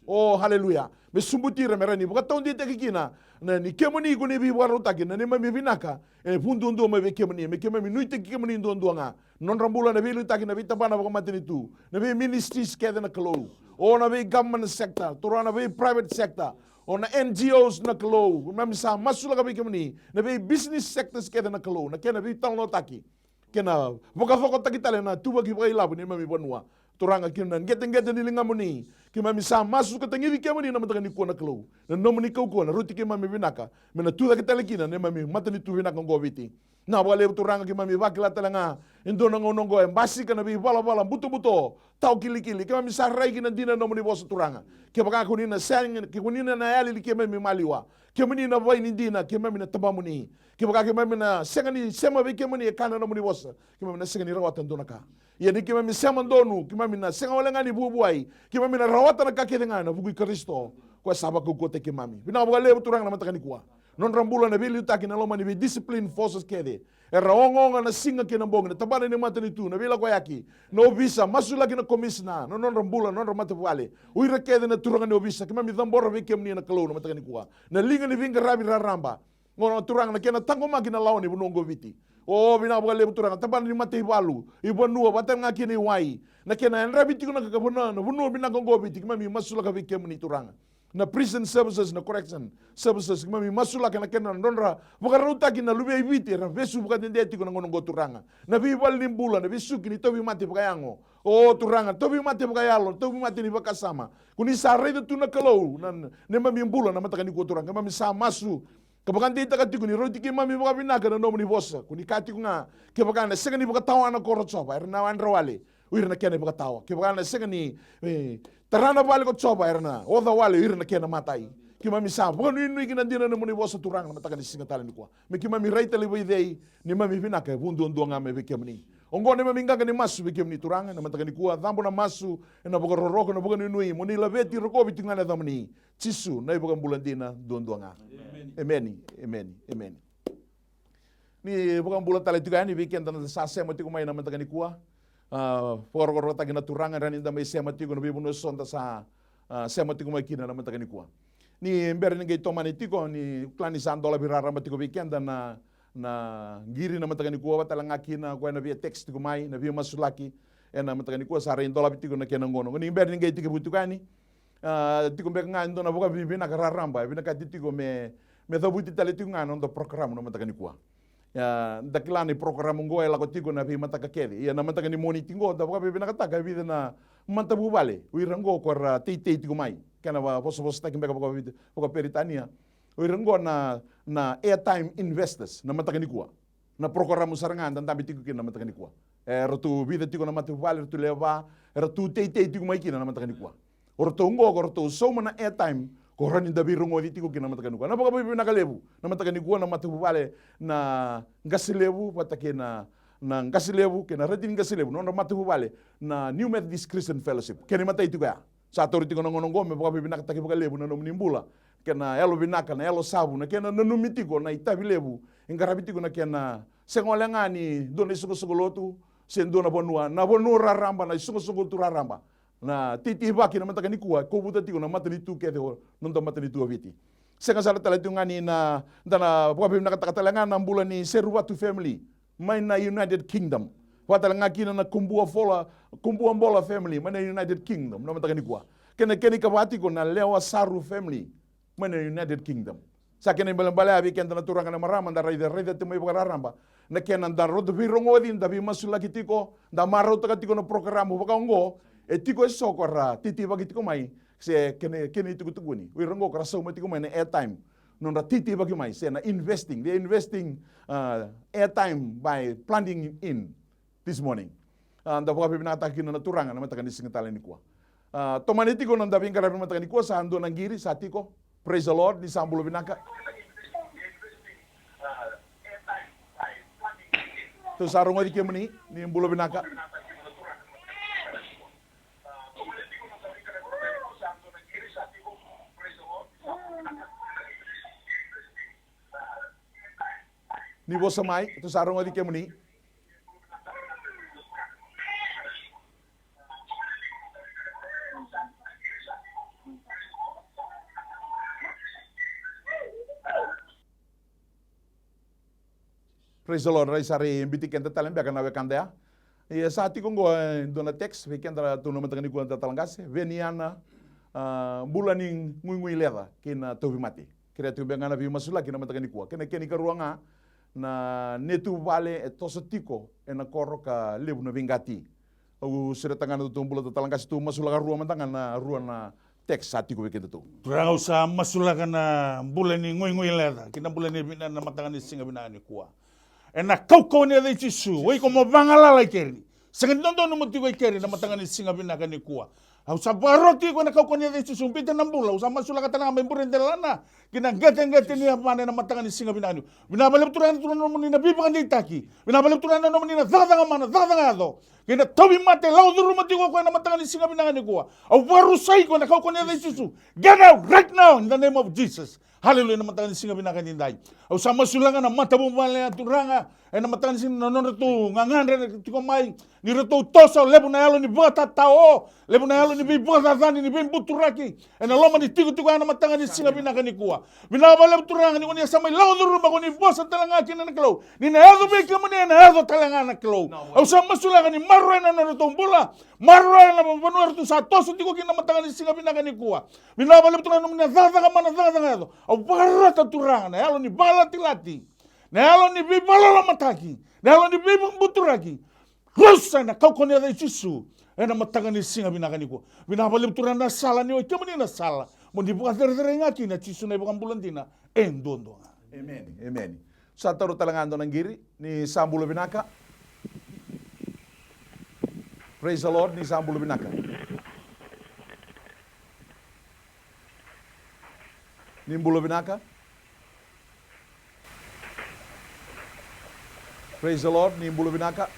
O haleluya. Me subuti ira me ra ni vakataudeitaki kina na ni kemuni ko ni veivakarautaki na neimami vinaka. E vu duadua mai vei kemuni, me keimami nuitaki kemuni duadua ga. Nodra bula na veiliutaki na veitabana vakamatanitu, na vei ministries kece na Kalou. O na vei government sector, Turaga na vei private sector. O na N G Os na Kalou, keimami sa masulaka vei kemuni, na vei business sectors kece na Kalou, na kena veitalanoataki. Kena vakacokotaki tale na tuvaki vakailavo neimami vanua. Turaga kina na qeteqete ni ligamuni. Keimami sa masu ka tagici kemuni na mataka nikua na Kalou. Na nomuni kaukauwa na rauti keimami vinaka. Me na tucake tale kina neimami matanitu vinaka oqo o Viti. Na vakalevu Turaga keimami vakila tale ga. E dua na gauna oqo e basika na veivalavala butobuto. Tao kilikili. Keimami sa rai kina dina na nomuni vosa Turaga. Kevaka ko ni na sega, ke ko ni na yali li keimami maliwa. Kemuni na vaini dina, keimami na tabamuni. Kevaka keimami na sega ni sema vei kemuni e kaya na nomuni vosa. Keimami na sega ni rawata dua na ka. Ia ni keimami sema donu, keimami na sega wale ga ni vuavuai, keimami na rawata na ka kece ga ena vuku i Karisito, koya sa vakaukauataki keimami. Vinaka vakalevu Turaga na mataka nikua. Nodra bula na veiliutaki na loma ni vei discipline forces kece. Era ogaoga na siga kei na bogi, na tabana ni matanitu, na veilakoyaki, na ovisa, masulaki na komisina, na nodra bula, na nodra matavuvale. O ira kece na turaga ni ovisa, keimami cabora vei kemuni na Kalou na mataka nikua. Na liga ni veiqaravi raraba, Gona Turaga na kena taqomaki na lawa ni vanua oqo Viti. O vinaka vakalevu Turaga, tabana ni mataivalu, i vanua, vata ga kina i wai. Na kena yadravi tiko na ka vanua, na vanua vinaka oqo Viti, keimami masulaka vei kemuni Turaga. Na prison services, na correction services, keimami masulaka na kena nodra vakarautaki na luvei Viti, era vesu vakadede tiko na gauna oqo Turaga. Na veivale ni bula, na veisuki ni tauvimate vakayago. O Turaga, tauvimate vakayalo, tauvimate ni vakasama. Ko ni sa raica tu na Kalou, na, na neimami bula, na mataka nikua Turaga, keimami sa masu. Ka vakadeitaka tiko ni rauti keimami vakavinaka na nomuni vosa. Ko ni kaya tiko ga, kevaka na sega ni vakatawa na koro Jiova, era na yadra wale o ira na kena ivakatawa. Kevaka na sega ni, e, tara na vale ko Jiova, era na oca wale o ira na kena matai. Keimami sa vakanuinui ki na dina na nomuni vosa Turaga na mataka ni siga tale nikua. Me keimami rai tale vei cei, neimami vinaka e vu duadua ga mai vei kemuni. Oqo neimami qaqa ni masu vei kemuni Turaga na mataka nikua, cabo na masu ena vakarokoroko, na vakanuinui, mo ni laveti rokovi tiko ga na yacamuni. Jisu na iVakabula dina duadua ga. Emeni, emeni, emeni. Ni vakabula tale tiko yani vei keda na sa sema tiko mai na mataka nikua. A, vakarokorokotaki na Turaga, rawa ni da mai sema tiko na veivanua eso da sa, a, sema tiko mai kina na mataka nikua. Ni bera ni qai tomani tiko, ni kila ni sa dolavi raraba tiko vei keda na, na qiri na mataka nikua, vata tale ga kina o koya na via text tiko mai, na via masulaki ena mataka nikua, sa rai dolavi tiko na kena gauna. Ni bera ni qai tekivu tiko yani, a, tiko beka ga e dua na vakavinavinaka raraba e vinakati tiko me, me cavuti tale tiko ga na noda program na mataka nikua. Ia, da kila ni program oqo e lako tiko na veimataka kece. Ia na mataka ni Moniti oqo, da vakavinavinakataka e vica na matavuvale, o ira oqo ko ra teitei tiko mai. Kena vakavosavosataki beka vakavit-, vakaperitania. O ira oqo na, na airtime investors, na mataka nikua. Na program sara ga da dabe tiko kina na mataka nikua. E, ratou vica tiko na matavuvale, ratou lewe va, e ratou teitei tiko mai kina na mataka nikua. O ratou oqo, ko ratou sauma na airtime, ko rawa ni da veirogoci tiko kina na mataka nikua. Na vakavinavinaka levu, na mataka nikua na matavuvale na Qase Levu, vata kei na, na Qase Levu, kei na Radi ni Qase Levu, nodra matavuvale na New Methodist Christian Fellowship. Kena imatai tiko ya. Sa tauri tiko na gauna oqo me vakavinavinakataki vakalevu na nomuni bula, kei na yalo vinaka, na yalo savu, na kena nanumi tiko na itavi levu e qaravi tiko na kena, sega wale ga ni dua na isoqosoqo lotu se dua na vanua, na vanua raraba, na isoqosoqo tu raraba. Na teitei vaki na mataka nikua e kovuta tiko na matanitu kece o noda matanitu o Viti. Sega sara tale tiko ga ni na, da na vakavinavinakataka tale ga na bula ni Seruvatu family mai na United Kingdom. Vata tale ga kina na Kubua Fola, Kubua Bola family mai na United Kingdom na mataka nikua. Kei na kena ikava tiko na Lewa Saru family mai na United Kingdom. Sa kena ibalebale ya vei keda na turaga na marama, da raica, raica tiko mai vakararaba na kena da rauta veirogoci, da veimasulaki tiko, da marautaka tiko na program vaka oqo. E tiko eso ko ra teitei vaki tiko mai, se kena, kena itukutukuni. O ira oqo ko ra sauma tiko mai na airtime, nodra teitei vaki mai, se na investing. They are investing, uh, airtime by plugging in this morning. Uh, da vakavinavinakataka kina na Turaga na mataka ni siga tale nikua. Uh, tomani tiko na da veiqaravi na mataka nikua, sa dua na qiri sa tiko. Praise the Lord, ni sa bula vinaka. Tou sa rogoci kemuni, ni bula vinaka. Ni vosa mai, tou sa rogoci kemuni. Praise the Lord. Rai sa rai biuti keda tale beka na wekada ya. Ia sa tiko oqo e dua na text vei keda tu na mataka nikua, da talatala qase. Veniana, a, bula ni guigui leca kei na tauvimate. Kerea tiko beka ga na veimasulaki na mataka nikua. Kei na kena ikarua ga na neitou vale e toso tiko ena koro ka levu na veiqati. Au sureta ga na nodatou bula, da talatala qase, tou masulaka rua mada ga na rua na text sa tiko vei kedatou. Turaga, au sa masulaka na bula ni guigui leca kei na bula ni vina na mataka ni siga vinaka nikua. Ena kaukauwa ni yaca i Jisu, o iko mo vagalala i keri. Sega ni dodonu mo tiko i keri na mataka ni siga vinaka nikua. Au sa vakaroti iko ena kaukauwa ni yaca i Jisu, biuta na bula, au sa masulaka tale ga mai bure delana ki na qeteqete ni yavana ena mataka ni siga vinaka nikua. Vinaka vakalevu Turaga, Turaga na nomuni na veivakadeitaki. Vinaka vakalevu Turaga na nomuni na cakacaka mana, cakacaka yaco. Kei na tauvimate, lako curuma tiko o koya na mataka ni siga vinaka nikua. Au vakarusai iko ena kaukauwa ni yaca i Jisu. Get out right now in the name of Jesus. Hallelujah, na mataka ni siga vinaka nidai. Au sa masulaka na matavuvale ya Turaga, ena mataka ni siga na nodratou gagadre tiko mai, ni ratou toso, levu na yalo ni vakatatao, levu na yalo ni veivakacacani, ni veibuturaki. Ena loma ni tikotiko ya na mataka ni siga vinaka nikua. Vinaka vakalevu Turaga ni ko ni sa mai lako curuma, ko ni vosa tale ga kina na Kalou. Ni na yaco vei kemuni ena yaco tale ga na Kalou. Au sa masulaka ni maroroi na nodratou bula. Maroroi na vanua eratou sa toso tiko kina na mataka ni siga vinaka nikua. Vinaka vakalevu Turaga na nomuni na cakacaka mana, cakacaka yaco. Au vakarota Turaga na yalo ni vakalatilati, na yalo ni veivakalolomataki, na yalo ni veibuturaki. Rusa ena kaukauwa ni yaca i Jisu ena mataka ni siga vinaka nikua. Vinaka vakalevu Turaga na sala ni o i kemuni na sala mo ni vakacerecerei ga kina, Jisu na iVakabula dina e duadua ga. Emeni, emeni. Sa taura tale ga dua na qiri, ni sa bula vinaka. Praise the Lord, ni sa bula vinaka. Ni bula vinaka. Praise the Lord, ni bula vinaka.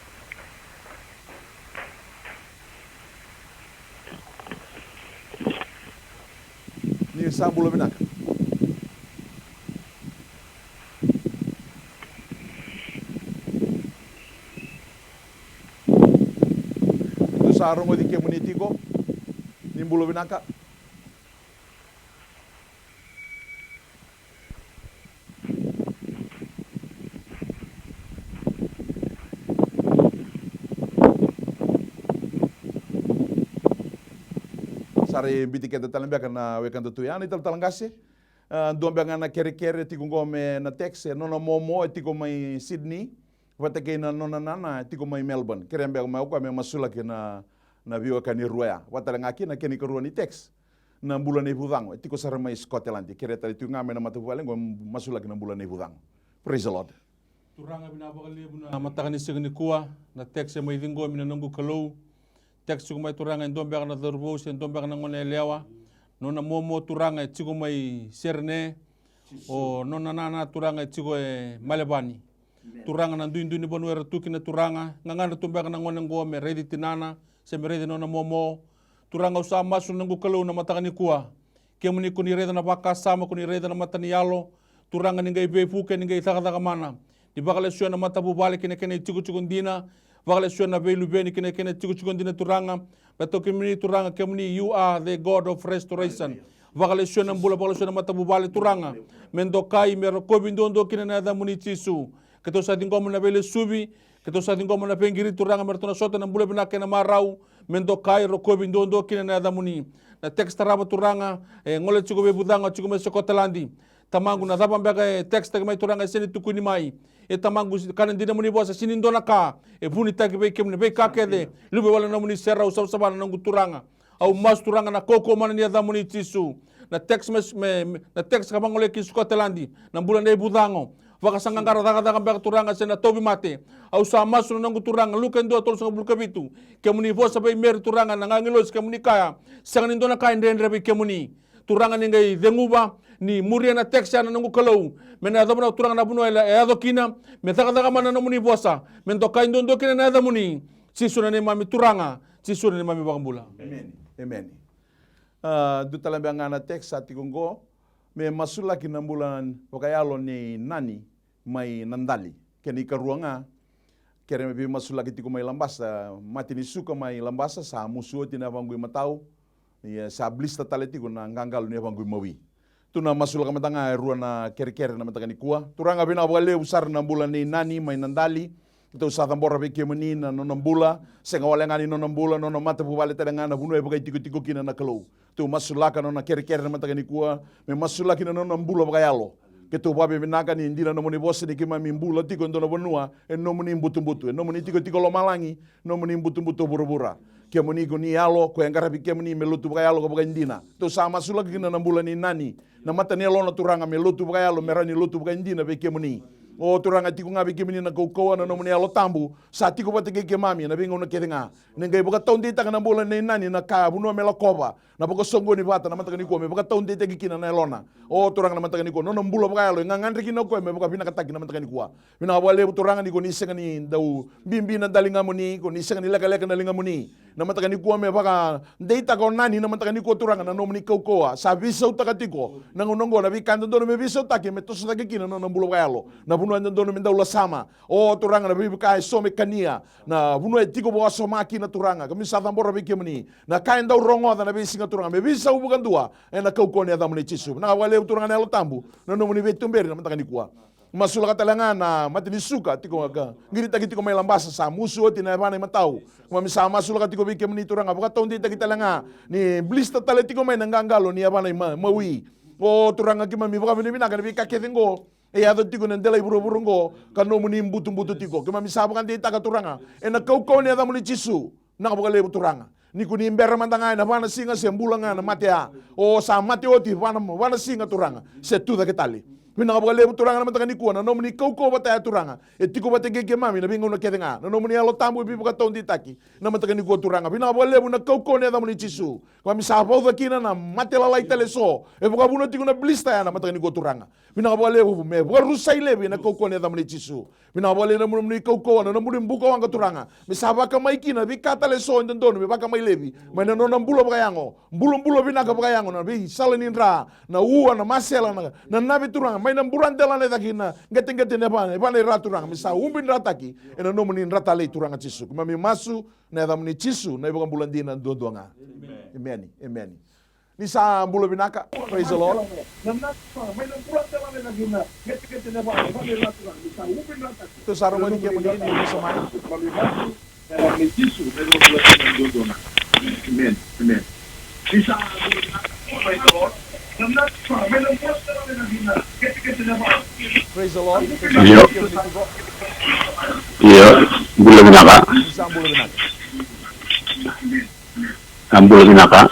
Ni sa bula vinaka. Tou sa rogoci kemuni tiko. Ni bula vinaka. Sa rui biuti keda tale beka na wekada tu ya na italatala qase. A, dua beka ga na kerekere tiko qo mai na text, e nona momo e tiko mai Sydney, vata kei na nona nana e tiko mai Melbourne. Kerea beka mai o koya me masulaki na, na veiwekani rua ya. Vata tale ga kina na kena ikarua ni text, na bula nei Vucago, e tiko sara mai Scotland. Kerea tale tiko ga mai na matavuvale qo, masulaki na bula nei Vucago. Praise the Lord. Turaga, vinaka vakalevu na mataka ni siga nikua, na text e mai ciqomi na noqu Kalou. Text tiko mai Turaga e dua beka na cauravou se dua beka na gone yalewa. Nona momo Turaga e tiko mai Sydney. O nona nana Turaga e tiko e Melbourne. Turaga, na duidui ni vanua era tu kina Turaga, gagadre tu beka na gone qo me raici tinana se me raici nona momo. Turaga, au sa masu na noqu Kalou na mataka nikua. Kemuni ko ni raica na vakasama, ko ni raica na mata ni yalo. Turaga, ni qai veivuke, ni qai cakacaka mana. Ni vakalesuya na matavuvale ki na kena itikotiko dina. Vakalesuya na veiluveni ki na kena itikotiko dina Turaga. Baleta o kemuni Turaga, kemuni, you are the God of restoration. Vakalesuya na bula, vakalesuya na matavuvale Turaga. Me dokai, me rokovi duadua kina na yacamuni Jisu. Keitou sa ciqoma na veilesuvi, keitou sa ciqoma na veiqiri Turaga, me ratou na sota na bula vinaka kei na marau, me dokai, rokovi duadua kina na yacamuni. Na text tarava Turaga, e gole tiko vei Vucago, tiko mai Scotland. Tamaqu, na cava beka e text taki mai Turaga e sega ni tukuni mai? E Tamaqu, kaya na dina nomuni vosa, sega ni dua na ka e vunitaki vei kemuni, veika kece, luve wale na nomuni serau savasava na noqu Turaga. Au masu Turaga na kaukauwa mana ni yacamuni Jisu. Na text me, me, me, na text ka vagolei ki Scotland, na bula nei Vucago. Vakasaqaqara cakacaka beka Turaga se na tauvimate. Au sa masu na noqu Turaga, Luke e dua tolusagavulu ka vitu. Kemuni vosa vei Meri Turaga na agilosi, kemuni kaya, sega ni dua na ka e dredre vei kemuni. Turaga, ni qai ceguva, ni muria na text ya na noqu Kalou. Me na yacova na Turaga na vanua e yaco kina, me cakacaka mana na nomuni vosa, me dokai duadua kina na yacamuni. Jisu na neimami Turaga, Jisu na neimami iVakabula. Emeni. Emeni. A, dua tale beka ga na text sa tiko qo, me masulaki na bula vakayalo nei Nani mai Nadali. Kena ikarua ga, kere me veimasulaki tiko mai Labasa, mate ni suka mai Labasa, sa musu oti na yavaqu imatau. Ia, sa blister tale tiko na qaqalo ni yavaqu imawi. Tou na masulaka mada ga e rua na kerekere na mataka nikua. Turaga, vinaka vakalevu sara na bula nei Nani mai Nadali. Keitou sa cabora vei kemuni na nona bula, sega wale ga ni nona bula, nona matavuvale tale ga, na vanua e vakaitikotiko kina na Kalou. Tou masulaka nona kerekere na mataka nikua, me masulaki na nona bula vakayalo. Keitou vakavinavinaka ni dina nomuni vosa ni keimami bula tiko e dua na vanua e nomuni butubutu, e nomuni tikotiko lomalagi, nomuni butubutu o vuravura. Kemuni ko ni yalo, ko e qaravi kemuni me lotu vakayalo ka vakaidina. Tou sa masulaka kina na bula nei Nani, na mata ni yalona Turaga, me lotu vakayalo, me rawa ni lotu vakaidina vei kemuni. O Turaga, tiko ga vei kemuni na kaukauwa, na nomuni Yalo Tabu sa tiko vata kei keimami ena veigauna kece ga. Ni qai vakataudeitaka na bula nei Nani, na ka, vanua me lakova, na vakasoqoni vata na mataka nikua, me vakataudeitaki kina na yalona. O Turaga, na mataka nikua, nona bula vakayalo e gagadre kina o koya me vakavinakataki na mataka nikua. Vinaka vakalevu Turaga ni ko ni sega ni dau bibi na daligamuni, ko ni sega ni lekaleka na ligamuni. Na mataka nikua me vakadeitaka o Nani na mataka nikua Turaga na nomuni kaukauwa. Sa veisautaka tiko na gauna oqo na veika e dodonu me veisautaki, me toso cake kina na nona bula vakayalo. Na vanua e dodonu me dau lasama. O Turaga, na veika eso me kania, na vanua e tiko vakawasoma kina Turaga, keimami sa cabora vei kemuni. Na ka e dau rogoca na veisiga Turaga, me veisau vakadua ena kaukauwa ni yacamuni Jisu. Vinaka vakalevu Turaga na Yalo Tabu na nomuni veituberi na mataka nikua. Masulaka tale ga na mate ni suka tiko ka qiritaki tiko mai Labasa, sa musu oti na yavana imatau. Keimami sa masulaka tiko vei kemuni Turaga, vakataudeitaki tale ga ni blister tale tiko mai na qaqalo ni yavana ima, imawi. O Turaga, keimami vakavinavinaka ena veika kece oqo e yaco tiko ena delai vuravura oqo, ka nomuni butubutu tiko. Keimami sa vakadeitaka Turaga ena kaukauwa ni yacamuni Jisu. Vinaka vakalevu Turaga ni ko ni bera mada ga ena va na siga se bula ga na mate ya. O sa mate oti va na, va na siga Turaga, se tu cake tale. Vinaka vakalevu Turaga na mataka nikua, na nomuni kaukauwa vata ya Turaga. E tiko vata kei keimami na veigauna kece ga. Na nomuni Yalo Tabu e veivakataudeitaki na mataka nikua Turaga. Vinaka vakalevu na kaukauwa ni yacamuni Jisu. Keimami sa vauca kina na mate lalai tale eso. E vakavuna tiko na blister ya na mataka nikua Turaga. Vinaka vakalevu me vakarusai laivi ena kaukauwa ni yacamuni Jisu. Vinaka vakalevu na nomuni kaukauwa, na nomuni bukawaqa Turaqa. Me sa vakamai kina veika tale eso e dodonu me vakamai laivi mai na nona bula vakayago. Bulabula vinaka vakayago na veisala ni dra, na ua, na masela, na, na nave Turaga. Mai na buradelana e cake na qeteqete ni yavana, yavana i ra Turaga. Me sa ubidrataki ena nomuni dra talei Turaga Jisu. Keimami masu ena yacamuni Jisu na iVakabula dina duadua ga. Emeni. Emeni. Ni sa bula vinaka. Praise the Lord. Tou sa rogoci kemuni ni vosa mai. Praise the Lord. Io. Io. Bula vinaka. Ni sa bula vinaka. A bula vinaka.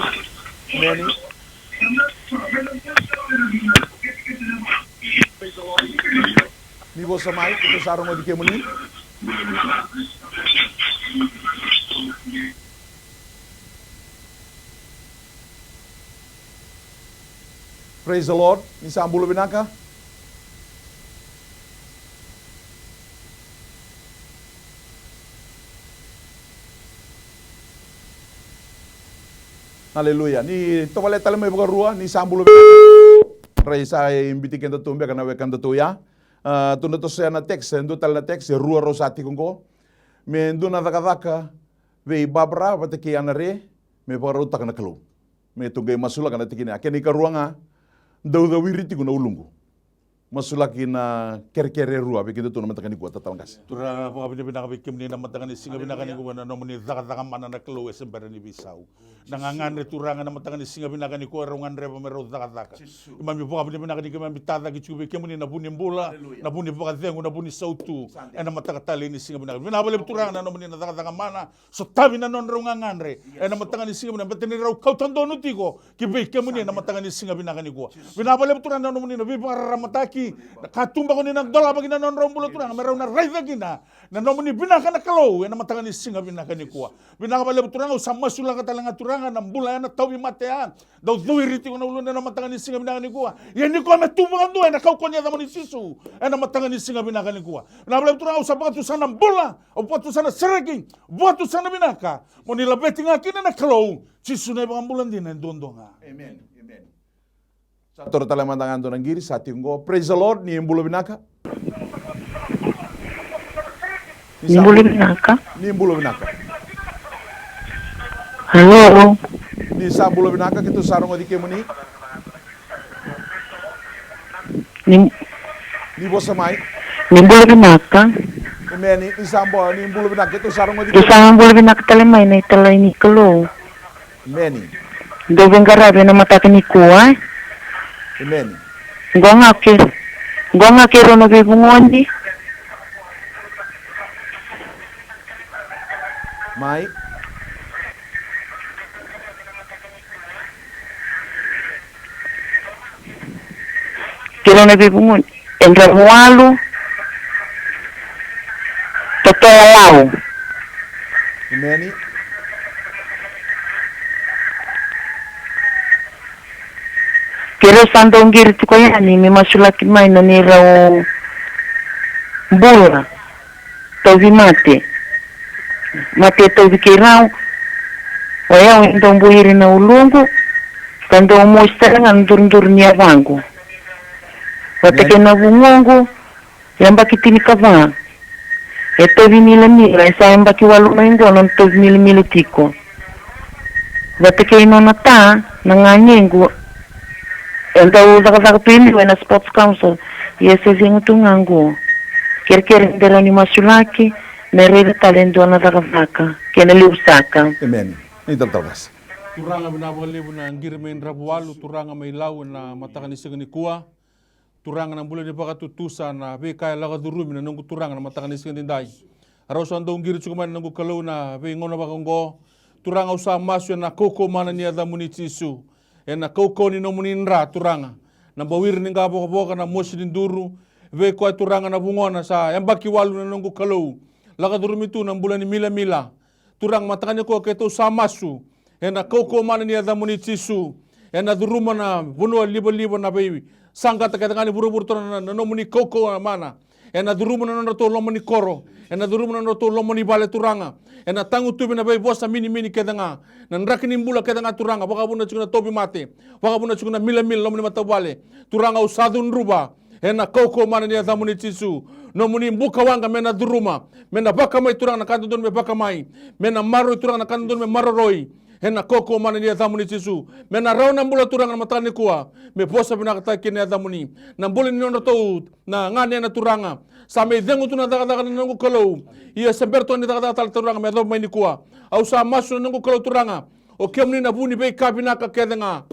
Emeni. Ni vosa mai, keitou sa rogoci kemuni. Praise the Lord. Ni sa bula vinaka. Aleluya. Ni tovolea tale mai vakarua, ni sa bula vinaka. Rai sa e biuti kedatou beka na wekadatou ya. A, tou na tosoya na text, e dua tale na text, e rua rau sa tiko qo. Me dua na cakacaka vei Barbara vata kei Anare, me vakarautaka na Kalou. Me tou qai masulaka na tikina ya. Kena ikarua ga, dau cawiri tiko na uluqu. Masulaki na kerekere e rua vei kedatou na mataka nikua, talatala qase. Turaga, vakavinavinaka vei kemuni na mataka ni siga vinaka nikua na nomuni cakacaka mana na Kalou e se bera ni veisau. Na gagadre Turaga na mataka ni siga vinaka nikua e rau gadreva me rau cakacaka. Keimami vakavinavinaka ni keimami tacake tiko vei kemuni na vu ni bula, na vu ni vakacegu, na vu ni sautu. Ena mataka talei ni siga vinaka. Vinaka vakalevu Turaga na nomuni na cakacaka mana, sotavi na nodrau gagadre. Ena mataka ni siga vinaka, beta ni rau kauta donu tiko ki vei kemuni na mataka ni siga vinaka nikua. Vinaka vakalevu Turaga na nomuni na veivakararamataki, na katuba ko ni na dolava ki na nodrau bula Turaga, me rau na raica kina na nomuni vinaka na Kalou ena mataka ni siga vinaka nikua. Vinaka vakalevu Turaga, au sa masulaka tale ga Turaga na bula ya na tauvimate ya. Dau cawiri tiko na uluna ena mataka ni siga vinaka nikua. Ia nikua me tu vakadua ena kaukauwa ni yacamuni Jisu ena mataka ni siga vinaka nikua. Vinaka vakalevu Turaga, au sa vakatusa na bula, au vakatusa na sereki, vakatusa na vinaka. Mo ni laveti ga kina na Kalou, Jisu na iVakabula dina e duadua ga. Emeni. Emeni. Sa toro tale mada ga dua na qiri, sa tiko qo. Praise the Lord, ni bula vinaka. Ni bula vinaka. Ni bula vinaka. Hello. Ni sa bula vinaka, keitou sa rogoci kemuni. Ni, ni vosa mai. Ni bula vinaka. Emeni, ni sa bula, ni bula vinaka, keitou sa rogoci kemuni. Ni sa bula vinaka tale mai na italai ni Kalou. Emeni. Dou veiqaravi ena mataka nikua, e? Emeni. Qo ga ke, qo ga ke rau na veivugoni. Mai. Ke rau na veivugoni. E Dravualu. Totoyalau. Emeni. Keirau sa dau qiri tiko yani me masulaki mai na neirau bula tauvimate. Mate e tauvi keirau. O yau e dau buiri na uluqu ka dau mosi tale ga na duruduru ni yavaqu. Vata kei na vugoqu, yabaki tinikava. E tauvi milamila, e sa yabaki walu mai qo nona tauvi milamila tiko. Vata kei nona ta, na gagequ, e dau cakacaka tu e liu ena Sports Council, ia e se cegu tu ga qo. Kerekere de rawa ni masulaki, me raica tale e dua na cakacaka kei na levu saka. Emeni. Ni talatala qase. Turaga, vinaka vakalevu na qiri mai Dravualu, Turaga, mai Lau ena mataka ni siga nikua. Turaga, na bula ni vakatutusa, na veika e lako curumi na noqu Turaga na mataka ni siga edaidai. Rau sa dau qiri tiko mai na noqu Kalou na veigauna vaka oqo. Turaga, au sa masu ena kaukauwa mana ni yacamuni Jisu. Ena kaukauwa ni nomuni dra, Turaga. na bawiri ni qavokavoka, na mosi ni duru, vei koya Turaga na vugona sa yabaki walu na noqu Kalou. Lako curumi tu na bula ni milamila. Turaga, mataka nikua keitou sa masu ena kaukauwa mana ni yacamuni Jisu. Ena curuma na vanua livaliva, na veisaqata kece ga ni vuravura, Turaga, na, na nomuni kaukauwa mana. Ena curuma na nodratou loma ni koro, ena curuma na nodratou loma ni vale, Turaga. Ena tagutuvi na veivosa minimini kece ga, na draki ni bula kece ga, Turaga, vakavuna tiko na tauvimate, vakavuna tiko na milamila, loma ni matavuvale. Turaga, au sa cudruva ena kaukauwa mana ni yacamuni Jisu. Nomuni bukawaqa me na curuma, me na vakamai, Turaga, na ka dodonu me vakamai, me na maroroi, Turaga, na ka dodonu me maroroi. Ena kaukauwa mana ni yacamuni Jisu, me na rawa na bula, Turaga, na mataka nikua, me vosa vinakataki kina na yacamuni. Na bula ni nodratou na ganena, Turaga, sa mai cegu tu na cakacaka, na noqu Kalou. Ia se bera tu ni cakacaka tale, Turaga, me yacova mai nikua. Au sa masu, na noqu Kalou, Turaga, o kemuni na vu ni veika vinaka kece ga.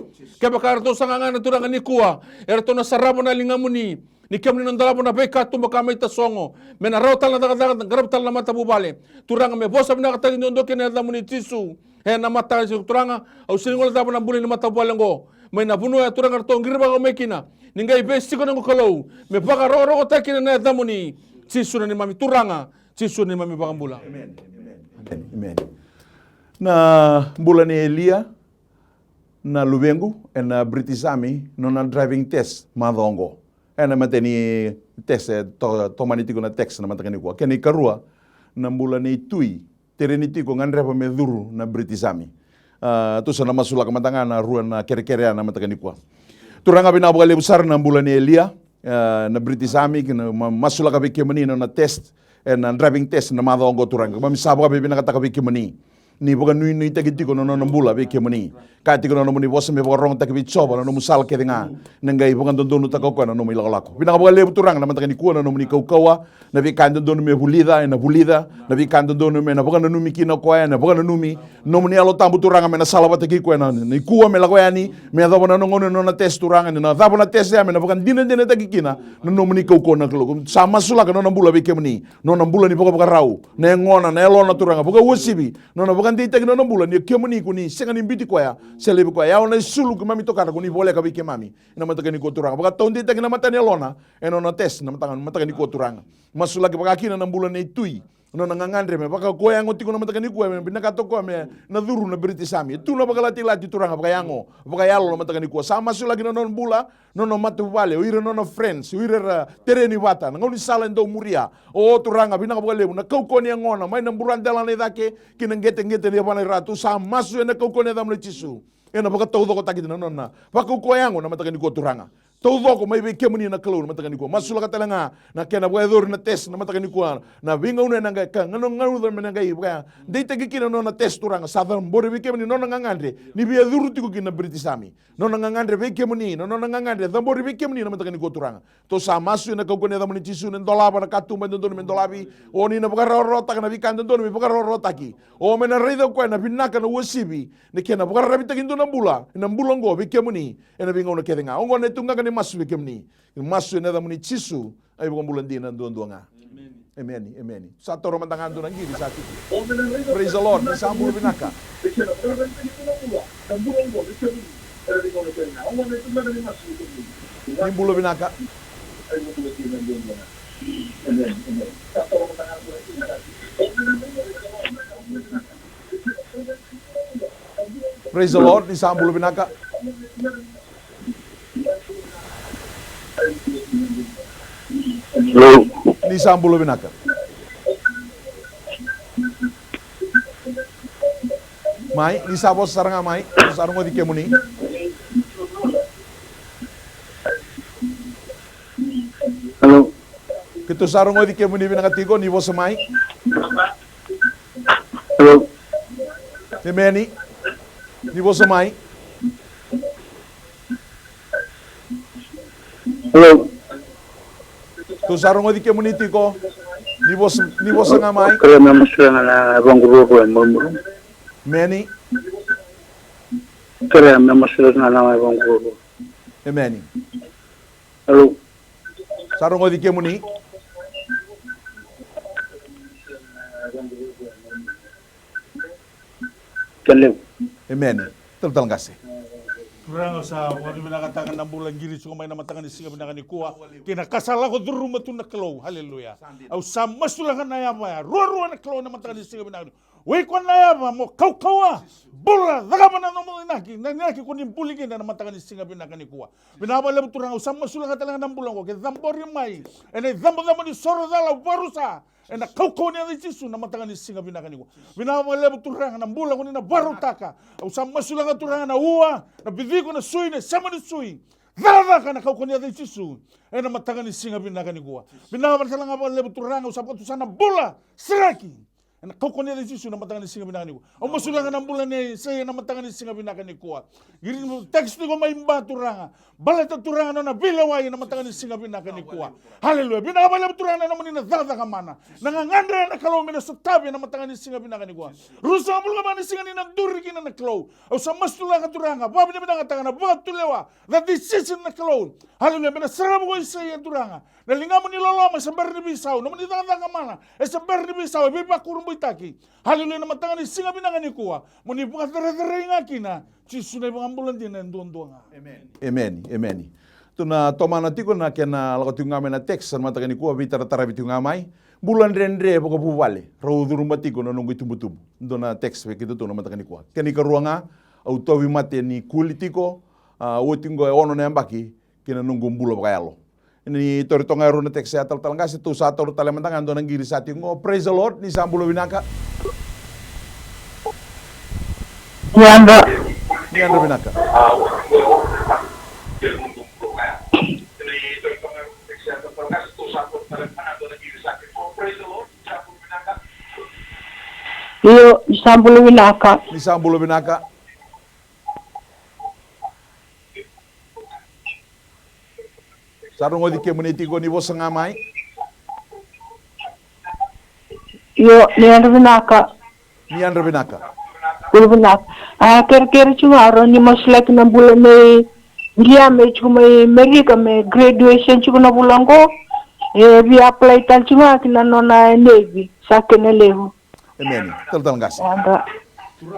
Kevaka eratou sa gagadre, Turaga, nikua, eratou na sarava na ligamuni. Ni kemuni na dolava na veikatuba ka mai tasogo, me na rawa tale na cakacaka, qaravi tale na matavuvale. Turaga, me vosa vinakataki duadua kina na yacamuni Jisu ena mataka ni siga, Turaga. Au sega ni guilecava na bula ni matavuvale oqo mai na vanua ya, Turaga, ratou qirivaka mai kina. Ni qai veisiko, noqu Kalou, me vakarokorokotaki kina na yacamuni Jisu na neimami Turaga, Jisu na neimami iVakabula. Amen. Amen. Amen. Na bula nei Elia na luvequ ena British Army, nona driving test macawa oqo. Ena imatai ni test e to-, tomani tiko na test na mataka nikua. Kena ikarua, na bula nei Tui, tereni tiko, gadreva me curu na British Army. A, tou sa na masulaka mada ga na rua na kerekere ya na mataka nikua. Turaga, vinaka vakalevu sara na bula nei Elia, a, na British Army, kina ma-, masulaka vei kemuni na nona test, ena driving test na macawa oqo, Turaga. Keimami sa vakavinavinakataka vei kemuni ni vakanuinuitaki tiko na nona bula vei kemuni. Kaya tiko na nomuni vosa me vakarogotaki vei Jiova na nomu sala kece ga, na qai vakadodonutaka o koya na nomu ilakolako. Vinaka vakalevu, Turaga, na mataka nikua, na nomuni kaukauwa, na veika e dodonu me vulica ena vulica, na veika e dodonu me na vakananumi kina o koya ena vakananumi. Nomuni Yalo Tabu, Turaga, me na salavata kei koya na, na nikua me lako yani, me yacova na nona gauna na nona test, Turaga, ni na cava na test ya, me na vakadinadinataki kina na nomuni kaukauwa, na Kalou. Sa masulaka na nona bula vei kemuni, nona bula ni vakavakarau, na yagona, na yalona, Turaga, vakauasivi, nona vakadeitaki na nona bula ni o kemuni ko ni sega ni biuti koya se laivi koya. Yawa na isulu keimami tokara ko ni voleka vei keimami ena mataka nikua, Turaga. Vakataudeitaki na mata ni yalona ena nona test na mataka, mataka nikua, Turaga. Masulaki vaka kina na bula nei Tui, nona gagadre me vakakoya yago tiko na mataka nikua, me vinakata o koya me na curu na British Army. E tu na vakalatilati, Turaga, vakayago, vakayalo na mataka nikua. Sa masulaki na nona bula, nona matavuvale, o ira na nona friends, o ira era tereni vata, na gaunisala e dau muria. O, Turaga, vinaka vakalevu na kaukauwa ni yagona mai na buradelana i cake ki na qeteqete ni yavana i ra. Tou sa masu ena kaukauwa ni yacamuni Jisu, ena vakataucokotaki na nona vakaukauwa yago na mataka nikua, Turaga. Taucoko mai vei kemuni na Kalou na mataka nikua. Masulaka tale ga na kena vakayacori na test na mataka nikua, na veigauna ena qai ka, gauna, gauna me na qai vakadeitaki kina na nona test, Turaga. Sa cabori vei kemuni na nona gagadre ni via curu tiko kina na British Army. Nona gagadre vei kemuni, na nona gagadre cabori vei kemuni na mataka nikua, Turaga. Tou sa masu ena kaukauwa ni yacamuni Jisu, ni dolava na katuba e dodonu me dolavi. O ni na vakarawarawataka na veika e dodonu me vakarawarawataki. O me na raica o koya na vinaka, na uasivi, na kena vakararavitaki dua na bula, na bula oqo vei kemuni ena veigauna kece ga. Oqo na ituqaqa ni masu vei kemuni. Ni masu ena yacamuni Jisu, na iVakabula dina duadua ga. Emeni, emeni. Sa toro mada ga dua na qiri sa tiko. Praise the Lord, ni sa bula vinaka. Ni bula vinaka. Praise the Lord, ni sa bula vinaka. Hello. Ni sa bula vinaka. Mai, ni sa vosa sara ga mai, sa rogoci kemuni. Hello. Keitou sa rogoci kemuni vinaka tiko, ni vosa mai. Hello. Emeni. Ni vosa mai. Hello. Tou sa rogoci kemuni tiko. Ni vosa, ni vosa ga mai. Kerea me masulaka na yavaqu ruarua e maumau. Emeni. Kerea me masulaka na yavaqu ruarua. Emeni. Hello. Sa rogoci kemuni. Kena levu. Emeni. Talatala qase. Turaga, au sa vakavinavinakataka na bula qiri tiko mai na mataka ni siga vinaka nikua, kei na ka sa lako curuma tu na Kalou. Haleluya. Au sa masulaka na yava ya ruarua na Kalou na mataka ni siga vinaka nikua. O iko na yava mo kaukauwa, bula, cakava na nomu inaki, na inaki ko ni buli kina na mataka ni siga vinaka nikua. Vinaka vakalevu Turaga, au sa masulaka tale ga na bula oqo ke cabori mai ena icabocabo ni soro cala, au vakarusa ena kaukauwa ni yaca i Jisu na mataka ni siga vinaka nikua. Vinaka vakalevu Turaga na bula ko ni na vakarautaka. Au sa masulaka Turaga na ua, na viciko, na sui, na sema ni sui. Cakacaka ena kaukauwa ni yaca i Jisu ena mataka ni siga vinaka nikua. Vinaka vakalevu Turaga, au sa vakatusa na bula sereki ena kaukauwa ni yaca i Jisu na mataka ni siga vinaka nikua. Au masulaka na bula nei Sei ena mataka ni siga vinaka nikua. Qiri text tiko mai Ba Turaga. Baleta Turaga na nona veilewai ena mataka ni siga vinaka nikua. Haleluya. Vinaka vakalevu Turaga na nomuni na cakacaka mana. Na gagadre na Kalou me na sotavi ena mataka ni siga vinaka nikua. Ruasagavulu ka va na siga ni na duri kina na Kalou. Au sa masulaka Turaga, vakavinavinakataka na vakatulewa, na decision na Kalou. Haleluya. Me na sarava ko Sei Turaga. Na ligamuni loloma e se bera ni veisau, nomuni cakacaka mana e se bera ni veisau, e veivakurabuitaki. Haleluya, na mataka ni siga vinaka nikua, mo ni vakacerecerei ga kina, Jisu na iVakabula dina e duadua ga. Emeni, emeni. Tu na tomana tiko na kena lako tiko ga mai na text na mataka nikua, veitarataravi tiko ga mai. Bula dredre vakavuvale, rau curuma tiko na noqu itubutubu. Dua na text vei keitou tu na mataka nikua. Kena ikarua ga, au tauvi mate ni kuli tiko, a, oti oqo e ono na yabaki, kei na noqu bula vakayalo. Ni tauri toka ga e rua na text ya talatala qase, tou sa taura tale mada ga e dua na qiri sa tiko qo. Praise the Lord, ni sa bula vinaka. Ni yadra. Ni yadra vinaka. Io, ni sa bula vinaka. Ni sa bula vinaka. Sa rogoci kemuni tiko, ni vosa ga mai. Io, ni yadra vinaka. Ni yadra vinaka. Bula vinaka. A, kerekere tiko ga rau ni masulaki na bula nei Viliame tiko mai Merika me graduation tiko na vula oqo. E via apply tale tiko ga ki na nona Navy, sa kena levu. Emeni. Talatala qase.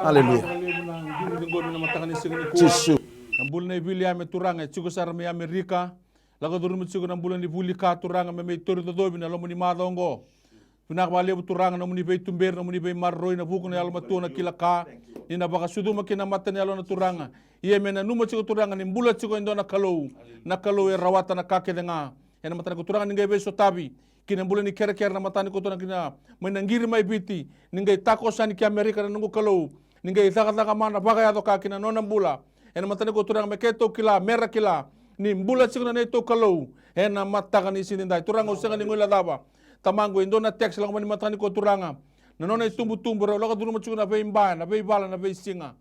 Aleluya. Jisu. Na bula nei Viliame Turaga e tiko sara mai Amerika. Lako curuma tiko na bula ni vuli ka Turaga me mai tauri cocovi na loma ni macawa oqo. Vinaka vakalevu Turaga na nomuni veituberi, na nomuni veimaroroi, na vuku na yalomatua, na kila ka. Ni na vakasucuma kina na mata ni yalona Turaga. Ia me nanuma tiko Turaga ni bula tiko e dua na Kalou. Na Kalou e rawata na ka kece ga. Ena mataka nikua Turaga ni qai veisotavi ki na bula ni kerekere na mataka nikua Turaga kina mai na qiri mai Viti, ni qai takoso yani ki Amerika na noqu Kalou, ni qai cakacaka mana vakayaco ka ki na nona bula. Ena mataka nikua Turaga me keitou kila, mera kila ni bula tiko na neitou Kalou. Ena mataka ni siga nidai Turaga au sega ni guilecava. Tamaqu e dua na text lako mai ni mataka nikua Turaga. Na nona itubutubu rau lako curuma tiko na veiba, na veivala, na veisiga.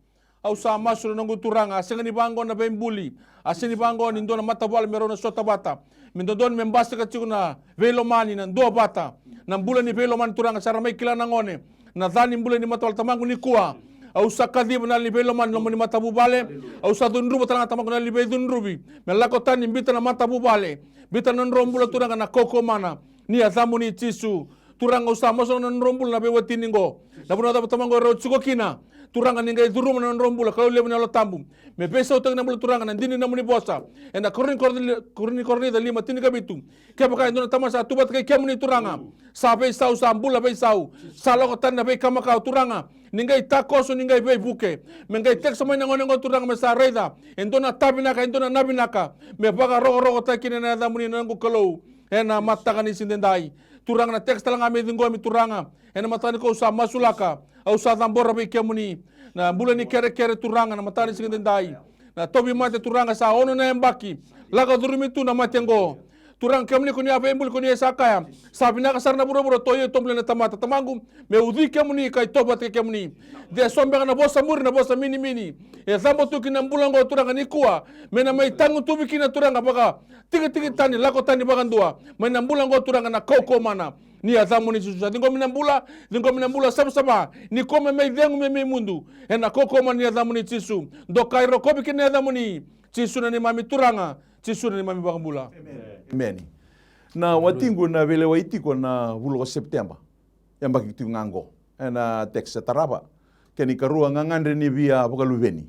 Au sa masu na noqu Turaga, a sega ni vaqo na veibuli, a sega ni vaqo ni dua na matavuvale me rau na sota vata. Me dodonu me basika tiko na veilomani, na duavata. Na bula ni veilomani Turaga, sa ra mai kila na gone na ca ni bula ni matavuvale tamaqu nikua. Au sa kaciva na yalo ni veilomani loma ni matavuvale. Au sa cudruva tale ga tamaqu na yalo ni veicudruvi me lako tani, biuta na matavuvale, biuta na nodrau bula Turaga na kaukauwa mana ni yacamuni Jisu. Turaga au sa masu na nodrau bula na veiwatini qo. Na vanua cava tamaqu erau tiko kina, Turaga ni qai curuma na nodrau bula, Kalou levu na Yalo Tabu, me veisautaki na bula Turaga na dina ni nomuni vosa. Ena Korinica, Korinica lima tinikavitu. Kevaka e dua na tamata sa tu vata kei kemuni Turaga, sa veisau, sa bula veisau, sa lako tani na veika makawa Turaga, ni qai takoso, ni qai veivuke. Me qai tekiso mai na gone oqo Turaga me sa raica e dua na ta vinaka, e dua na na vinaka, me vakarokorokotaki kina na yacamuni na noqu Kalou. Ena mataka ni siga edaidai Turaga na text tale ga me ciqomi Turaga. Ena mataka nikua au sa masulaka, au sa cabora vei kemuni na bula ni kerekere Turaga na mataka ni siga edaidai. Na tauvimate Turaga sa ono na yabaki lako curumi tu na mate oqo. Turaga kemuni ko ni a veibuli, ko ni a sa kaya, sa vinaka sara na vuravura, tou ia tou buli na tamata. Tamaqu, me ucui kemuni ka itovo vata kei kemuni. De so beka na vosa muri, na vosa minimini e cabo tu ki na bula oqo Turaga nikua, me na mai tagutuvi kina Turaga vaka tikitiki tani, lako tani vakadua mai na bula oqo Turaga na kaukauwa mana ni yacamuni Jisu. Sa ciqomi na bula, ciqomi na bula savasava ni kua me mai cegu, me mai mudu. Ena kaukauwa mana ni yacamuni Jisu, dokai, rokovi kina na yacamuni Jisu na neimami Turaga, Jisu na neimami Vakabula. Emeni. Na watiqu na veilewai tiko na vula ko Sepiteba. Yabaki tiko ga oqo. Ena text e tarava. Kena ikarua, gagadre ni via vakaluveni.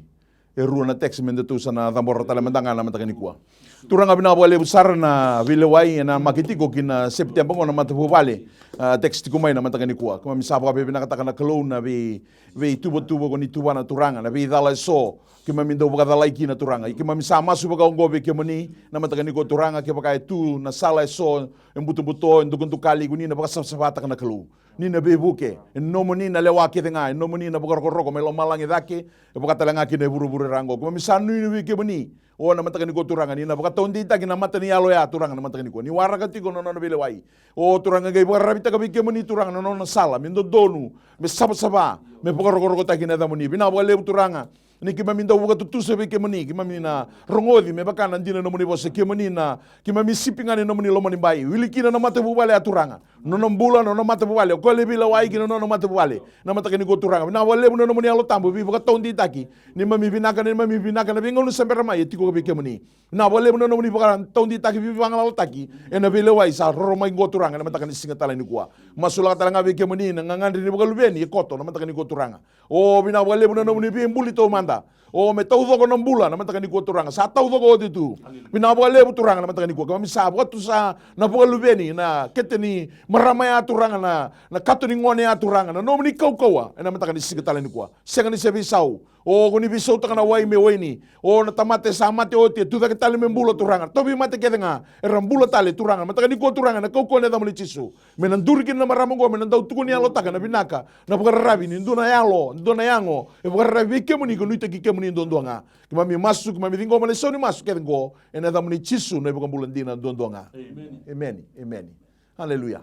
e rua na text me datou sa na cabora tale mada ga na mataka nikua. Turaga, vinaka vakalevu sara na veilewai ena maki tiko ki na Sepiteba qo na matavuvale. A, text tiko mai na mataka nikua. Keimami sa vakavinavinakataka na Kalou na vei, veituvatuva ko ni tuvana Turaga, na veicala eso keimami dau vakacalai kina Turaga. Ia keimami sa masu vakaoqo vei kemuni na mataka nikua Turaga, kevaka e tu na sala eso e butobuto, e dukadukali, ko ni na vakasavasavataka na Kalou. Ni na veivuke, e nomuni na lewa kece ga, e nomuni na vakarokoroko mai lomalagi cake, e vaka tale ga kina e vuravura e ra oqo. Keimami sa nuinui vei kemuni, o na mataka nikua Turaga, ni na vakataudeitaki na mata ni yalo ya Turaga na mataka nikua. Ni waraka tiko na nona veilewai. O Turaga, qai vakararavitaka vei kemuni Turaga na nona sala me dodonu, me savasava, me vakarokorokotaki na yacamuni. Vinaka vakalevu Turaga, ni keimami dau vakatutusa vei kemuni, keimami na rogoci me vaka na dina na nomuni vosa, kemuni na, keimami sipi ga ni nomuni lomanibai. Wili kina na matavuvale ya Turaga, nona bula, nona matavuvale, o koya e veilewai ki na nona matavuvale na mataka nikua Turaga. Vinaka vakalevu na nomuni Yalo Tabu veivakataudeitaki. Neimami vinaka, neimami vinaka na veigauna sa bera mai e tiko vei kemuni. Vinaka vakalevu na nomuni vakataudeitaki, veivagalalataki ena veilewai sa roro mai qo Turaga ena mataka ni siga tale nikua. Masulaka tale ga vei kemuni na gagadre ni vakaluveni e koto na mataka nikua Turaga. O, vinaka vakalevu na nomuni veibuli taumada. O, me taucoko na bula na mataka nikua Turaga. Sa taucoko oti tu. Vinaka vakalevu Turaga na mataka nikua. Keimami sa vakatusa na vakaluveni, na kete ni marama ya Turaga, na, na kato ni gone ya Turaga, na nomuni kaukauwa ena mataka ni siga tale nikua. Sega ni se veisau. O, ko ni veisautaka na wai me waini. O, na tamata e sa mate oti, e tucake tale me bula Turaga. Tauvimate kece ga era bula tale Turaga na mataka nikua Turaga, ena kaukauwa ni yacamuni Jisu. Me na duri kina na marama oqo, me na dau tukuni yalotaka na vinaka, na vakararavi ni dua na yalo, dua na yago e vakararavi vei kemuni, ka nuitaki kemuni duadua ga. Keimami masu, keimami ciqoma na isau ni masu kece oqo ena yacamuni Jisu na iVakabula dina duadua ga. Emeni. Emeni. Emeni. Aleluya.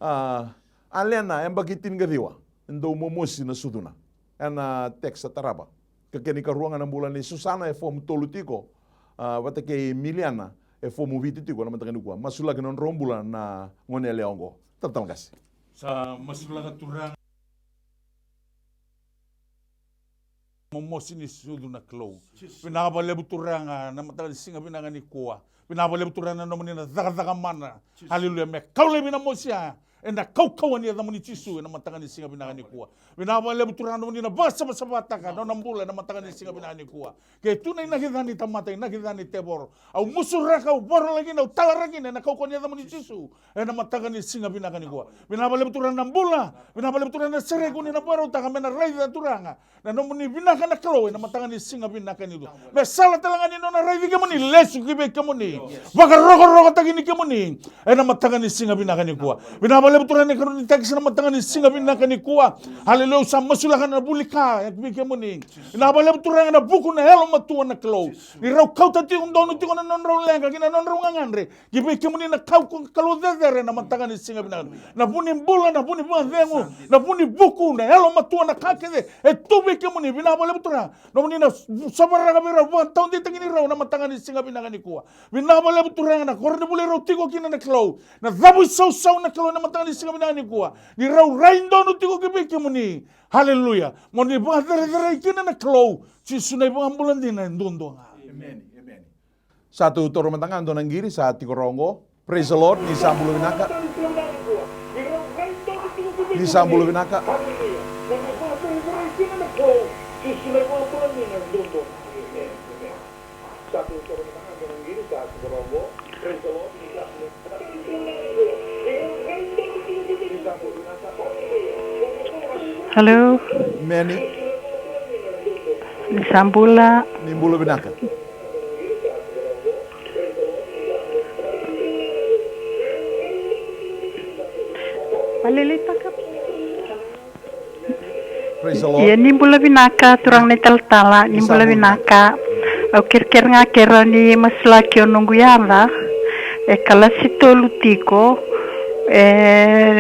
A, Alena, yabaki tinikaciwa, e dau momosi na sucuna. Ena text sa tarava. Ka kena ikarua ga na bula nei Susana, e fomu tolu tiko, a, vata kei Miliana, e fomu vitu tiko na mataka nikua. Masulaki na nodrau bula na gone yalewa oqo. Talatala qase. Sa masulaka Turaga. Momosi ni sucu na Kalou. Vinaka vakalevu Turaga na mataka ni siga vinaka nikua. Vinaka vakalevu Turaga na nomuni na cakacaka mana. Aleluya. Me kau laivi na mosi ya ena kaukauwa ni yacamuni Jisu ena mataka ni siga vinaka nikua. Vinaka vakalevu Turaga na nomuni na vakasavasavataka na nona bula ena mataka ni siga vinaka nikua. Ke tu na inaki ca ni tamata, inaki ca ni tevoro, au musuraka, au vorolaki kina, au talaraki kina ena kaukauwa ni yacamuni Jisu ena mataka ni siga vinaka nikua. Vinaka vakalevu Turaga na bula. Vinaka vakalevu Turaga na sereki ko ni na vakarautaka me na raica Turaga na nomuni vinaka na Kalou ena mataka ni siga vinaka nikua. Me sala tale ga ni nona raici kemuni, lesu ki vei kemuni, vakarokorokotaki ni kemuni ena mataka ni siga vinaka nikua. Vinaka vakalevu Turaga na ikarua ni text ena mataka ni siga vinaka nikua. Aleluya, au sa masulaka na vuli ka vei kemuni. Vinaka vakalevu Turaga na vuku na yalomatua na Kalou. Ni rau kauta tiko donu tiko na nodrau leqa kei na nodrau gagadre ki vei kemuni na kau ko Kalou cecere ena mataka ni siga vinaka. Na vu ni bula, na vu ni vakacegu, na vu ni vuku, na yalomatua, na ka kece e tu vei kemuni. Vinaka vakalevu Turaga nomuni na sovaraka vei rau, vakataudeitaki ni rau ena mataka ni siga vinaka nikua. Vinaka vakalevu Turaga na koronivuli rau tiko kina na Kalou, na cavuisausau na Kalou ena mataka ni siga vinaka nikua. Ni rau rai donu tiko ki vei kemuni. Aleluya. Mo ni vakacerecerei kina na Kalou. Jisu na iVakabula dina e duadua ga. Emeni. Emeni. Sa tou toro mada ga dua na qiri sa tiko rawa oqo. Praise the Lord, ni sa bula vinaka. Ni sa bula vinaka. Hello. Meni. Ni sa bula. Ni bula vinaka. Valeleitaka. Praise the Lord. Ia ni bula vinaka, turaga na italatala, ni bula vinaka. Au kerekere ga ke rawa ni masulaki o noqu yaca. E kalasi tolu tiko. E,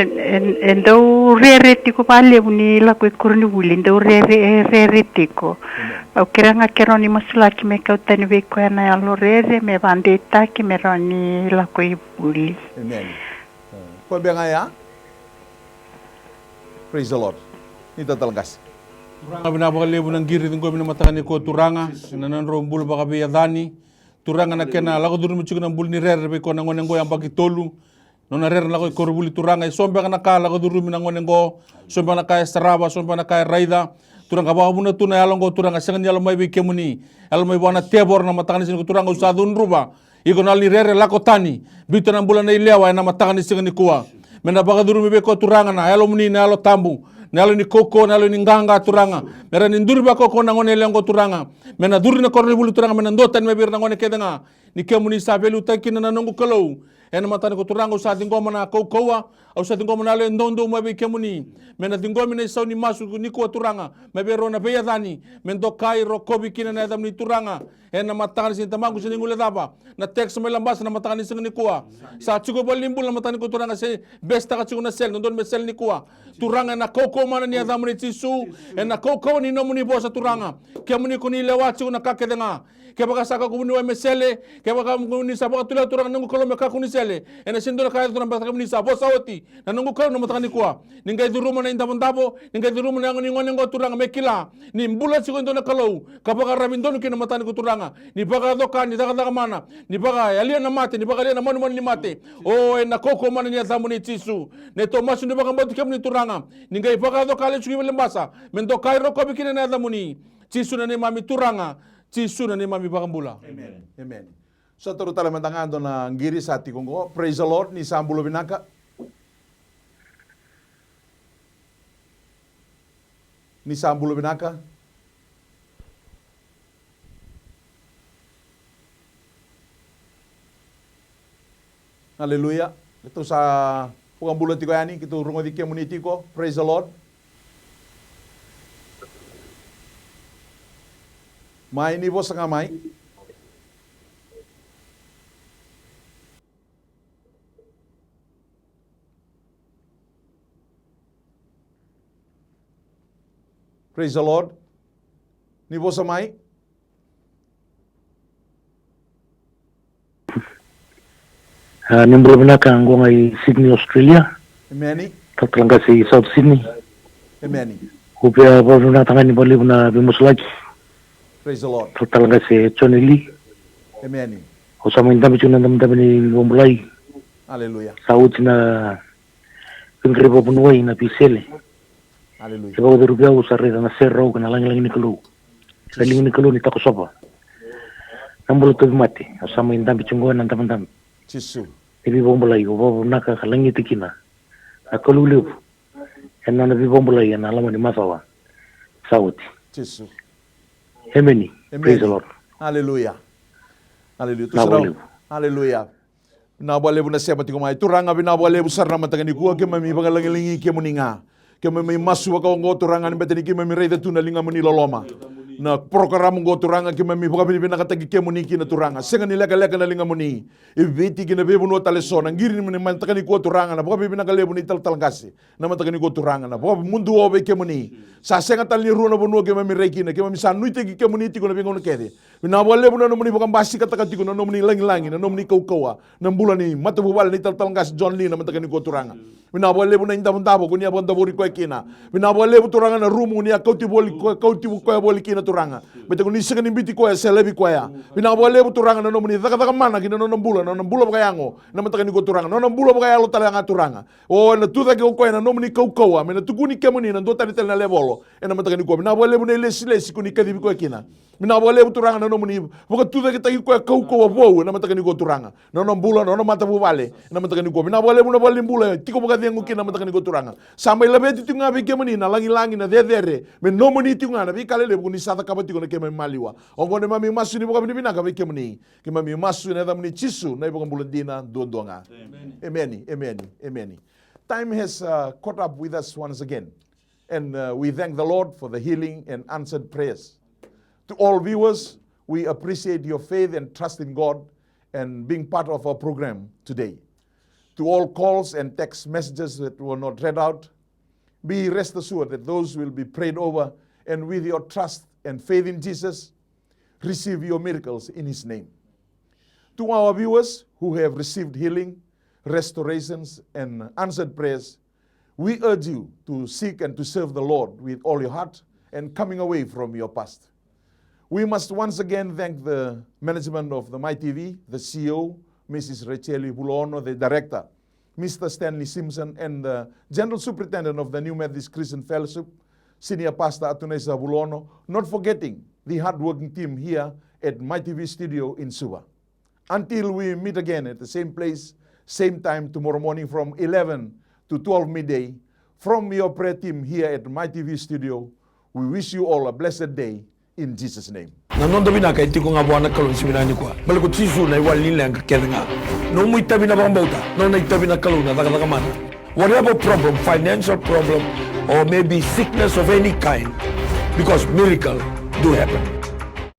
e, e dau rere tiko valevu ni lako i koronivuli, dau rere, e rere tiko. Au kerea ga ke rawa ni masulaki me kau tani vei koya na yalo rere, me vadeitaki, me rawa ni lako i vuli. Amen. Ko bea ga ya. Praise the Lord. Ni talatala qase. Turaga vinaka vakalevu na qiri ciqomi na mataka ni ko Turaga, na nodrau bula vakaveiyacani. Turaga na kena lako curumi tiko na bula ni rere vei ko na gone qo yabaki tolu. Nona rere na lako i koronivuli Turaga, e so beka na ka lako curumi na gone qo, so beka na ka e sarava, so beka na ka e raica. Turaga, vakavuna tu na yalo oqo, Turaga, sega ni yalo mai vei kemuni. Yalo mai vua na tevoro na mataka ni siga nikua, Turaga, au sa cudruva. Iko na yalo ni rere, lako tani. Biuta na bula nei Lewa ena mataka ni siga nikua. Me na vakacurumi vei koya, Turaga, na yalomuni, na yalo tabu, na yalo ni kaukauwa, na yalo ni qaqa, Turaga. Me rawa ni duri vakaukauwa na gone yalewa oqo, Turaga. Me na curu na koronivuli, Turaga, me na dua tani mai vei ira na gone kece ga. Ni kemuni sa veiliutaki kina, na noqu Kalou. Ena mataka nikua, Turaga, au sa ciqoma na kaukauwa, au sa ciqoma na yalo e doudou mai vei kemuni. Me na ciqomi na isau ni masu nikua, Turaga, mai vei rau na veiyacani, me dokai rokovi kina na yacamuni, Turaga. Ena mataka ni siga, Tamaqu, sega ni guilecava na text mai Labasa na mataka ni siga nikua. Sa tiko i valenibula na mataka nikua, Turaga, se best taka tiko na sele, dodonu me sele nikua. Turaga, ena kaukauwa mana ni yacamuni, Jisu, ena kaukauwa ni nomuni vosa, Turaga. Kemuni ko ni lewa tiko na ka kece ga. Kevaka sa kakua vuniwai me sele, kevaka mo ni sa vakatulewa, Turaga, noqu Kalou, me kakua ni sele, ena sega ni dua na ka e yaco, Turaga, baleta kemuni sa vosa oti, na noqu Kalou, na mataka nikua. Ni qai curuma na idavodavo, ni qai curuma na yago ni gone oqo, Turaga, me kila ni bula tiko e dua na Kalou ka vakararavi donu kina, na mataka nikua, Turaga. Ni vakayaco ka, ni cakacaka mana, ni vakayalia na mate, ni vakayalia na manumanu ni mate. O, ena kaukauwa mana ni yacamuni, Jisu, neitou masu ni vakabauti kemuni, Turaga. Ni qai vakayaco ka lesu ki Labasa, me dokai rokovi kina na yacamuni. Jisu na neimami Turaga, Jisu na neimami Vakabula. Amen. Amen. Sa toro tale mada ga dua na qiri sa tiko oqo. Praise the Lord, ni sa bula vinaka. Ni sa bula vinaka. Aleluya. Keitou sa vakabula tiko yani, keitou rogoci kemuni tiko. Praise the Lord. Mai, ni vosa ga mai. Praise the Lord. Ni vosa mai. A, ni bula vinaka, qo ga i Sydney, Australia. Emeni. Talatala qase i South Sydney. Emeni. Au via vakavinavinakataka yani vakalevu na veimasulaki. Praise the Lord. Talatala qase Johnny Lee. Emeni. Au sa mai dabe tiko na dabedabe ni vakabulai. Aleluya. Sa oti na veiqaravi vakavuniwai, na veisele. Aleluya. E vakacuru vei au, au sa raica na serau kei na lagilagi ni Kalou. Na liga ni Kalou ni takosova na bula tauvimate. Au sa mai dabe tiko qo ena dabedabe. Jisu. Ni veivakabulai, au vakavinavinaka ka lagita kina na Kalou levu ena nona veivakabulai ena loma ni macawa sa oti. Jisu. Emeni. Emeni. Praise the Lord. Aleluya. Aleluya. Vinaka vakalevu. Aleluya. Vinaka vakalevu na sema tiko mai. Turaga, vinaka vakalevu sara na mataka nikua, keimami vakalagilagi kemuni ga. Keimami masu vaka oqo, Turaga, ni beta ni keimami raica tu na ligamuni loloma. Na program oqo, Turaga, keimami vakavinavinakataki kemuni kina, Turaga. Sega ni lekaleka na ligamuni. E Viti kei na veivanua tale eso, na qiri ni mataka nikua, Turaga, na vakavinavinaka levu ni talatala qase. Na mataka nikua, Turaga, na vakamuduo vei kemuni. Sa sega tale ni rua na vanua keimami rai kina, keimami sa nuitaki kemuni tiko na veigauna kece. Vinaka vakalevu na nomuni vakabasikataka tiko na nomuni lagilagi, na nomuni kaukauwa, na bula ni matavuvale ni talatala qase John Lee, na mataka nikua, Turaga. Vinaka vakalevu na idavodavo ko ni a vakadavori koya kina. Vinaka vakalevu, Turaga, na rumu ko ni a kauti voli koya, kauti koya voli kina, Turaga. Baleta ko ni sega ni biuti koya se laivi koya. Vinaka vakalevu, Turaga, na nomuni cakacaka mana ki na nona bula, na nona bula vakayago, na mataka nikua, Turaga, na nona bula vakayalo tale ga, Turaga. O, ena tucake o koya na nomuni kaukauwa, me na tukuni kemuni na dua tani tale na levolo ena mataka nikua. Vinaka vakalevu na ilesilesi ko ni kacivi koya kina. Vinaka vakalevu, Turaga, na nomuni vakatucaketaki koya kaukauwa vou ena mataka nikua, Turaga. Na nona bula, na nona matavuvale ena mataka nikua. Vinaka vakalevu na valenibula e tiko vakacegu kina na mataka nikua, Turaga. Sa mai laveti tiko ga vei kemuni na lagilagi, na cecere, me nomuni tiko ga na veika lelevu ko ni sa cakava tiko na keimami maliwa. Oqo na neimami masu ni vakavinavinaka vei kemuni. Keimami masu ena yacamuni Jisu, na iVakabula dina duadua ga. Emeni. Emeni, emeni, emeni. Time has, uh, caught up with us once again. And, uh, we thank the Lord for the healing and answered prayers. To all viewers, we appreciate your faith and trust in God and being part of our program today. To all calls and text messages that were not read out, be rest assured that those will be prayed over, and with your trust and faith in Jesus, receive your miracles in His name. To our viewers who have received healing, restorations, and answered prayers, we urge you to seek and to serve the Lord with all your heart and coming away from your past. We must once again thank the management of the My T V, the C E O, Missus Rachel Vulono, the director, Mister Stanley Simpson, and the General Superintendent of the New Methodist Christian Fellowship, Senior Pastor Atunaisa Vulono, not forgetting the hardworking team here at My T V studio in Suva. Until we meet again at the same place, same time tomorrow morning from eleven to twelve midday, from your prayer team here at My T V studio, we wish you all a blessed day in Jesus' name. Na noda vinaka e tiko ga vua na Kalou ni siga vinaka nikua. Baleta ko Jisu na iwali ni leqa kece ga. Nomu itavi na vakabauta, nona itavi na Kalou na cakacaka mana. Whatever problem, financial problem, or maybe sickness of any kind, because miracle do happen.